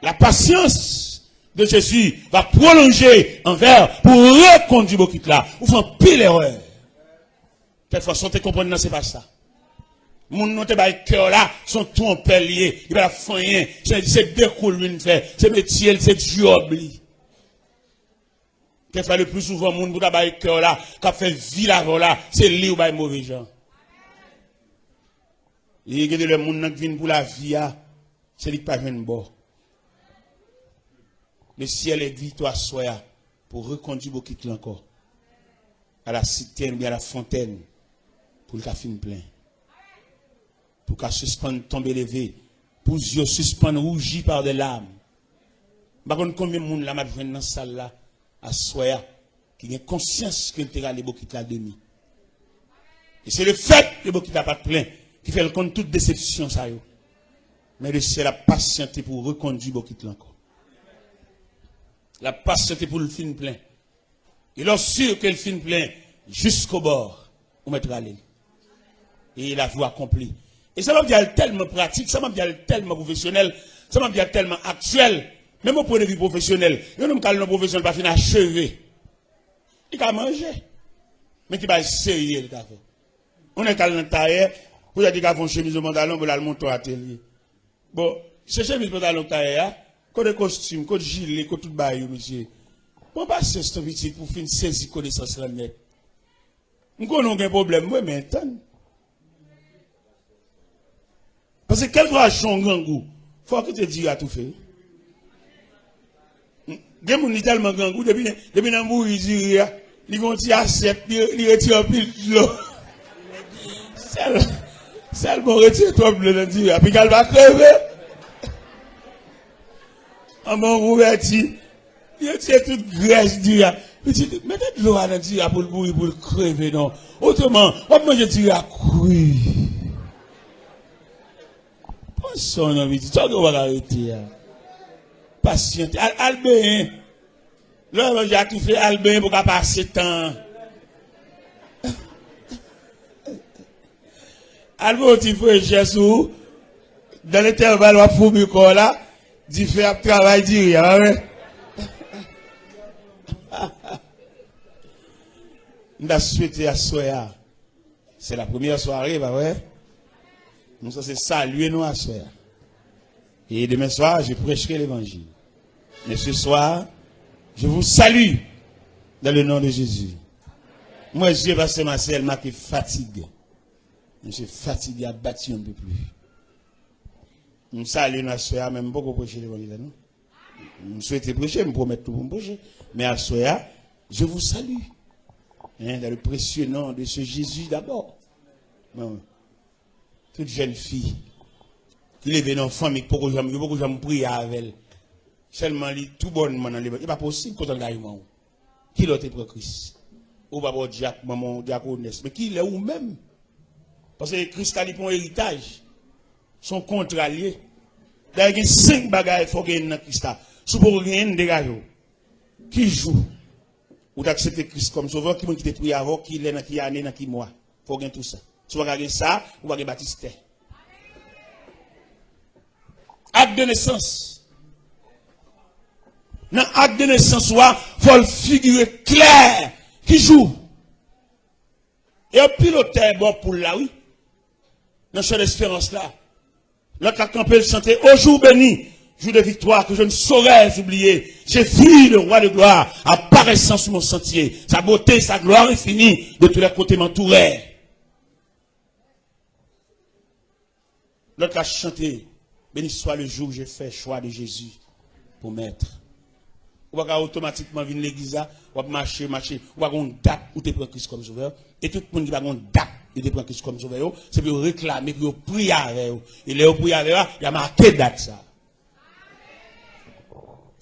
La patience de Jésus va prolonger envers pour reconduire bokit la. Ou fè anpil erè. Kèk fwa, sa w te konprann nan, se pa sa. Moun nou te bay kè w la, se yon twonpè l ye. Li pa t ap fè anyen. Se, se de kou l vin fè. Se metye l, se djòb li. Kèk fwa, le pli souvan, moun pou ta bay kè w la, k ap fè vil avè w la, se li ou bay move jan. E gen de lè moun nan k vin pou lavi a, se li k pa jwenn bò. Le ciel invite w aswè a pou rekondui bokit la ankò. A la sitèn oubyen a la fontèn pou l ka fin plen. Pou w ka sispann tonbe leve, pou zye w sispann wouji pa de lam. M pa konn konbyen moun la m ap jwenn nan sal la aswè a ki gen konsyans ke l te rale bokit la demi. E se lefèt ke bokit la pa t plen ki fè l konn tout desepsyon sa yo. Men le ciel ap pasyante pou rekondui bokit la ankò. L ap pasyante pou l fin plen. E lè w si ke l fin plen jiskobò, ou mèt rale l. E lavi w akonpli. E sa m ap di a l tèlman pratik, sa m ap di a l tèlman pwofesyonèl, sa m ap di a l tèlman aktyèl. Menm yon pwen de vi pwofesyonèl, yon nonm k al nan pwofesyon l pa fin acheve. Li ka manje. Men ki bagay serye li ka fè. Yon nèg k al nan tayè, poutèt li ka fè yon chemiz, yon pantalon, pou l al monte yon atelye. Bon, se chemiz, pantalon k tayè a, kote kostim, kote jile, kote tout bagay yo, mesye? Pran pasyans non pitit pou w fin sezi konesans lan nèt. M konnen w gen pwoblèm vre, men tann. Paske kèlkeswa jan w grangou, fò w kite diri a toufe. Gen moun li tèlman grangou, depi, depi nan bouyi diri a, li gen yon ti asyèt, li, li retire anpil dlo. Sèl, sèlman w retire twòp dlo nan diri a, piga l pa kreve. Anba yon kouvèti, li retire tout grès diri a. Li di, mete dlo a nan diri a pou l bouyi, pou l kreve non. Otreman, w ap manje diri a kri. Pran san w non, pitit. Sa w gen w pa ka rete a. Pasyante. Al, al benyen. Lè w manje a toufe, al benyen pou w ka pase tan an. Al pran yon ti frechè sou ou. Nan entèval w ap foumi kò w la, dife ap travay diri a, pa vre? M ta swete aswè a. C'est la première soirée, pa vre? Nou sanse salye nou aswè a. Et demain soir, je prêcherai l'évangile. Mais ce soir, je vous salue dans le nom de Jésus. Mwen, zye pastè Marcel make fatige. Misye fatige, abattu un peu plus. M salye nou aswè a, men m poko preche levanjil la, non. M swete preche, m pwomèt tou pou m preche. Men aswè a, je vous salue. Hein, dans le précieux nom de ce Jésus d'abord. Bon. Tout jèn fi ki leve nan fanmi ki poko janm, yo poko janm priye avè l. Sèlman li tou bònman nan levanjil. E pa posib kot angajman w. Kilè w te pran Kris? Ou pa bò dyak, manman w dyakonès. Men kilè ou menm? Paske Kris la, li pa yon eritaj. Se yon kontra l ye. Dayè, gen senk bagay fò w genyen nan Kris la. Si w poko genyen l, degaje w. Ki jou ou t aksepte Kris kòm sovè w? Ki moun ki te priye avè w? Kilè, nan ki ane, nan ki mwa? Fò w gen tou sa. Si w pa ka gen sa, ou pa gen batistè. Ak de nesans. Nan ak de nesans ou a, fò l figire klè. Ki jou? E anpil otè bò poul la, wi. Nan chan desperans la. Lòt la kanpe, l chante, Ô jour béni, jour de victoire que je ne saurais oublier. J'ai vu le roi de gloire apparaissant sur mon sentier. Sa bote, sa glwa enfini de tous les côtés m'entouraient. Lòt la chante, Béni soit le jour où j'ai fait choix de Jésus pour maître. Ou pa ka otomatikman vin legliz la, w ap mache, mache, ou pa gon dat ou te pran Kris kòm sovè. E tout moun ki pa gon dat yo te pran Kris kòm sovè yo, se pou yo reklame, pou yo priye avè yo. E lè yo priye avè yo a, y a make dat sa.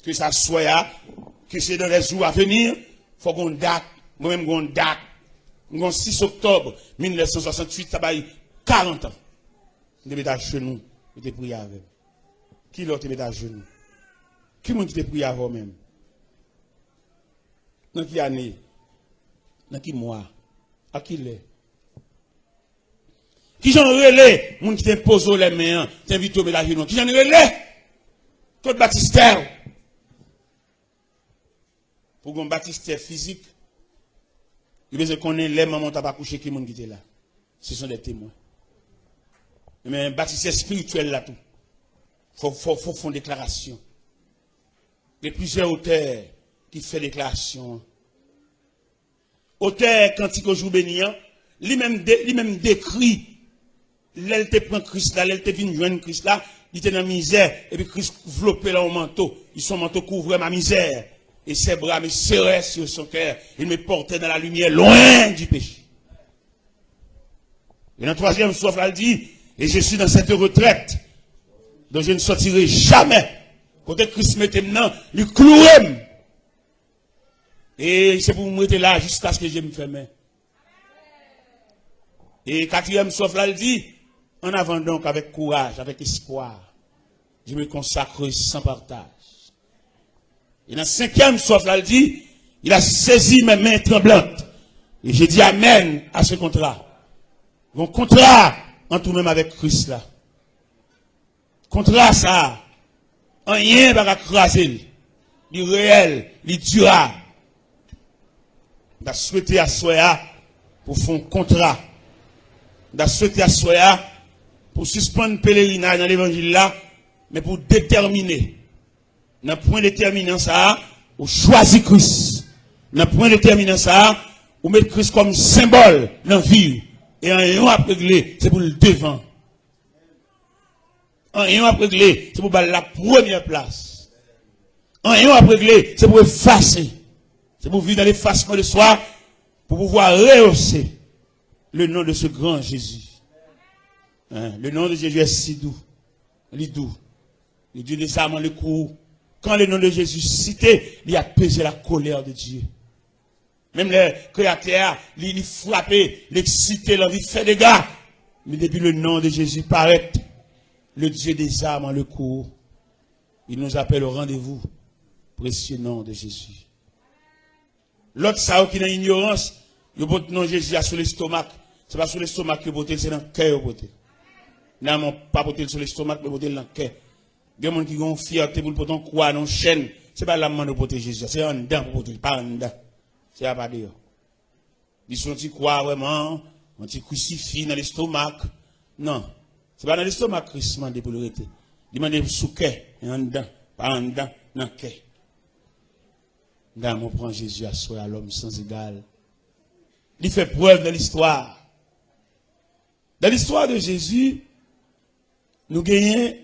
Ke sa swè a, ke se dans les jours à venir, fò gon dat. Mwen menm gon dat. M gon sis oktòb mil nèf san swasanntuit, sa bay karant an. M te met ajenou, m te priye avè l. Kilè w te met ajenou? Ki moun ki te priye avè w menm? Nan ki ane? Nan ki mwa? A kilè? Kijan w rele moun ki te poze w lèmen an, te envite w met ajenou an? Kijan l rele? Kot batistè w? Pou gen yon batistè fizik, yo bezwen konnen lè manman w t ap akouche, ki moun ki te la. Ce sont des témoins. Men batistè espirityèl la tou. Fò, fò, fò fè yon deklarasyon. Gen plizyè otè ki fè deklarasyon an. Otè kantik Ô jour béni an, li menm de, li menm dekri lè l te pran Kris la, lè l te vin jwenn Kris la, li te nan mizè, epi Kris vlope l nan yon manto. Ils sont manteau couvre ma misère, et ses bras me serraient sur son cœur. Il me portait dans la lumière, loin du péché. E nan twazyèm swaf la, l di, et je suis dans cette retraite dont je ne sortirai jamais. Kote Kris mete m nan, li kloure m. E se pou m rete la jiskaske je m fèmen. E katriyèm swaf la, l di, en avant donc, avec courage, avec espoir, je me consacre sans partage. E nan senkyèm swaf la, l di, il a saisi mes mains tremblantes. Et je dis amen à ce contrat. Yon kontra ant ou menm avèk Kris la. Kontra sa a, anyen pa ka kraze l. Li reyèl, li dirab. M ta swete aswè a pou fè yon kontra. M ta swete aswè a pou sispann pelerinaj nan levanjil la, men pou detèmine. Nan pwen detèminan sa a, ou chwazi Kris. Nan pwen detèminan sa a, ou met Kris kòm senbòl nan vi w. E anyen w ap regle, se pou l devan. Anyen w ap regle, se pou ba l la premyè plas. Anyen w ap regle, se pou efase. Se pou viv nan lefasman de swa, pou pouvwa reyose le non de ce grand Jésus. Hein, le nom de Jésus est si doux. Li dou. Le Dieu des armes en le cours. Quand le nom de Jésus cité, li apaiser la colère de Dieu. Menm lè kreyatè a, li, li frape, li eksite, l anvi fè dega. Men depi le nom de Jésus parèt, le Dieu des armes en le cours, il nous appelle au rendez-vous. Précieux nom de Jésus. Lòt sa yo ki nan inyorans, yo pot non Jezi a sou lestomak. Se pa sou lestomak yo pote l, se nan kè yo pote l. Finalman, pa pote l sou lestomak, men pote l nan kè. Gen moun ki gen yon fyète pou l pote yon kwa, yon chèn. Se pa la m mande w pote Jezi a, se anndan pou pote l, pa anndan. Se a pa deyò. Li se yon ti kwa vrèman, yon ti krisifi nan lestomak. Non. Se pa nan lestomak Kris mande pou l rete. Li mande sou kè, e anndan, pa anndan, nan kè. Damou pran Jezi aswè a, lòm san egal. Li fè prèv nan listwa. Dans l'histoire de Jésus, nous gagnons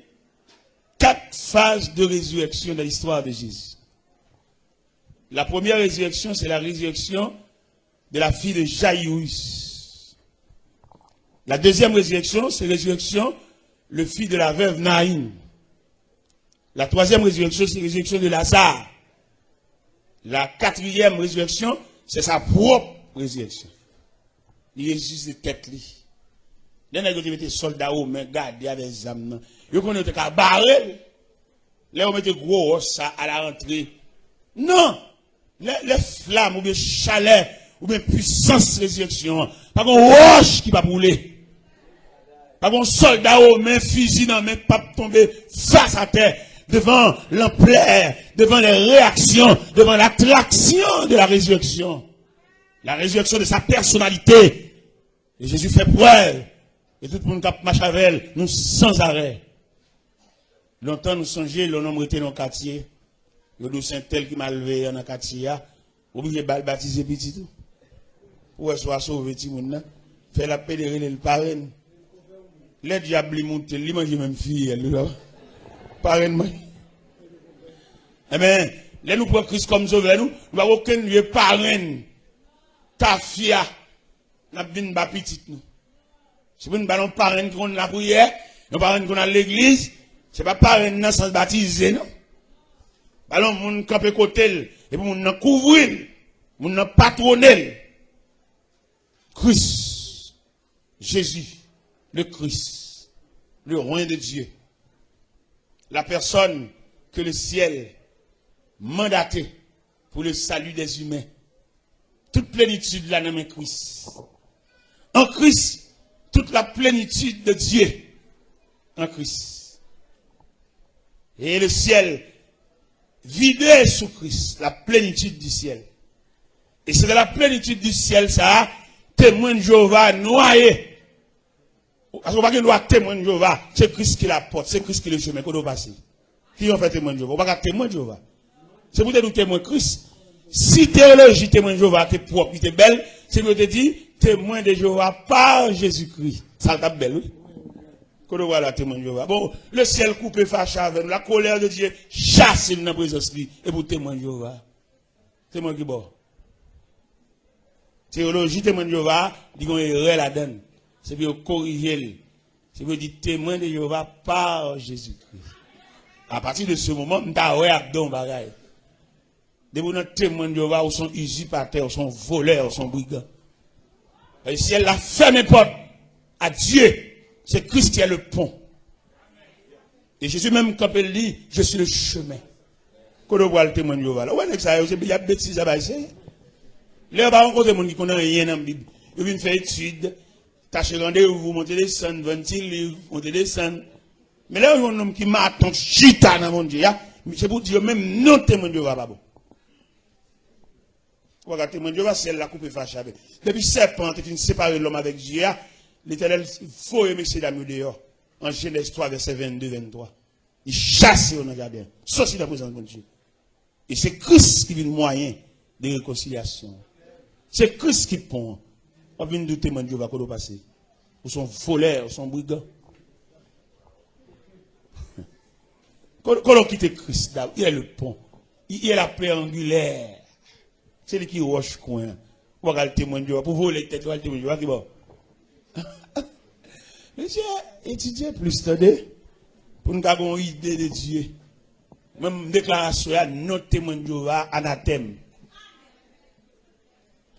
quatre phases de résurrection dans l'histoire de Jésus. La première résurrection, c'est la résurrection de la fille de Jaïrus. La deuxième résurrection, c'est résurrection le fils de la veuve Naïn. La troisième résurrection, c'est résurrection de Lazare. La quatrième résurrection, c'est sa propre résurrection. Li resisite tèt li. Lè nèg yo te mete sòlda women gade avèk zam nan, yo konnen yo te ka bare l. Lè yo mete gwo wòch sa a la rantre. Non! Lè, lè flam oubyen chalè oubyen pwisans rezirèksyon an, pa gen wòch ki p ap woule. Pa gen sòlda women, fizi nan men, k p ap tonbe fas atè devan lanplè, devan les réactions, devan l'attraction de la résurrection. La résurrection de sa personnalité. E Jezi fè prèv. E tout moun k ap mache avè l, nou sanzarè. Lontan nou sonje, lè yon nonm rete nan yon katye, yo di w se entèl ki malveyan nan katye a, ou oblije ba l batize pitit ou. Ou wè si w a sove timoun nan. Fè l ap pede rele l parenn. Lè dyab li moute l, li manje menm fiyèl li la. Parenn mwen. Enben, lè nou pran Kris kòm sovè nou, nou pa gen okenn lye parenn, tafya, n ap vin ba pitit nou. Si pou n ba l yon parenn ki konn lapriyè, yon parenn ki konn al legliz, se pa parenn nan sans batize, non. Ba l yon moun kanpe kote l, epi moun nan kouvri l, moun nan patwone l. Kris, Jésus, le Christ, le Roi de Dieu, la personne que le ciel mandatait pour le salut des humains. Tout plenitid la nan men Kris. An Kris, toute la plénitude de Dieu en Christ. Et le ciel vide sous Christ, la plénitude du ciel. E se nan la plenitid di syèl sa a, temwen de Jewova nwaye. Paske ou pa gen dwa temwen de Jewova. Se Kris ki lapòt, se Kris ki le chemen. Kote w pase? Ki jan w fè temwen de Jewova? Ou pa ka temwen de Jewova. Se pou te di w temwen Kris. Si teyoloji temwen de Jewova te pwòp, li te bèl, se pou yo te di temwen de Jewova pa Jezikri. Sa l t ap bèl, wi. Kote w pral a temwen de Jewova? Bon, le ciel koupe fache avè nou. La colère de Dieu chase nou nan prezans li. E pou temwen de Jewova. Temwen ki bò? Teyoloji temwen de Jewova, li gen yon erè ladan l. Se pou yo korije l. Se pou yo di temwen de Jewova pa Jezikri. Apati de se moman, m ta wè ak don bagay. Depi w nan temwen de Jewova, ou se yon izipatè, ou se yon volè, ou se yon brigan. Le ciel la ferme porte à Dieu. C'est Christ qui est le pont. E Jezi menm kanpe l di, je suis le chemin. Kote w pral temwen de Jewova la? Ou wè nèg sa yo, se y ap betize ap bay se. Lè yo pa rankontre moun ki konn anyen nan Bib, yo vin fè etid, tache randevou, monte desann, vann ti liv, monte desann. Men lè yo jwenn yon nonm ki maton, chita nan Bondye a, se pou di yo menm non temwen de Jewova pa bon. Ou pa ka temwen de Jewova, syèl la koupe fache avè. Depi sèpan an te fin separe lòm avèk Dye a, Letènèl voye mesyedam yo deyò. An Jenèz twa, vèsè vennde, venntwa. Li chase yo nan jaden an. Soti nan prezans Bondye. E se Kris ki vin mwayen de rekonsilyasyon an. Se Kris ki pon an. W ap vin di w temwen de Jewova, kote w pase? Ou se yon volè, ou se yon brigan. Quand on quitte Christ, là, il est le pont. Il il est la pierre angulaire. Se li ki wòch kwen an. Ou pa ka al temwen Jewova. Pou vole tèt ou al temwen Jewova ki bò. Mesye, etidye plis, tande. Pou n ka gen yon ide de Dye. Mwen, m deklare aswè a, non temwen Jewova, anatèm.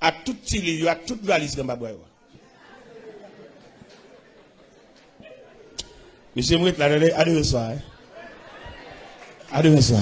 Ak tout ti liv yo, ak tout valiz granpapa yo. Mesye, m ret la, tande. A demen swa, hein. A demen swa.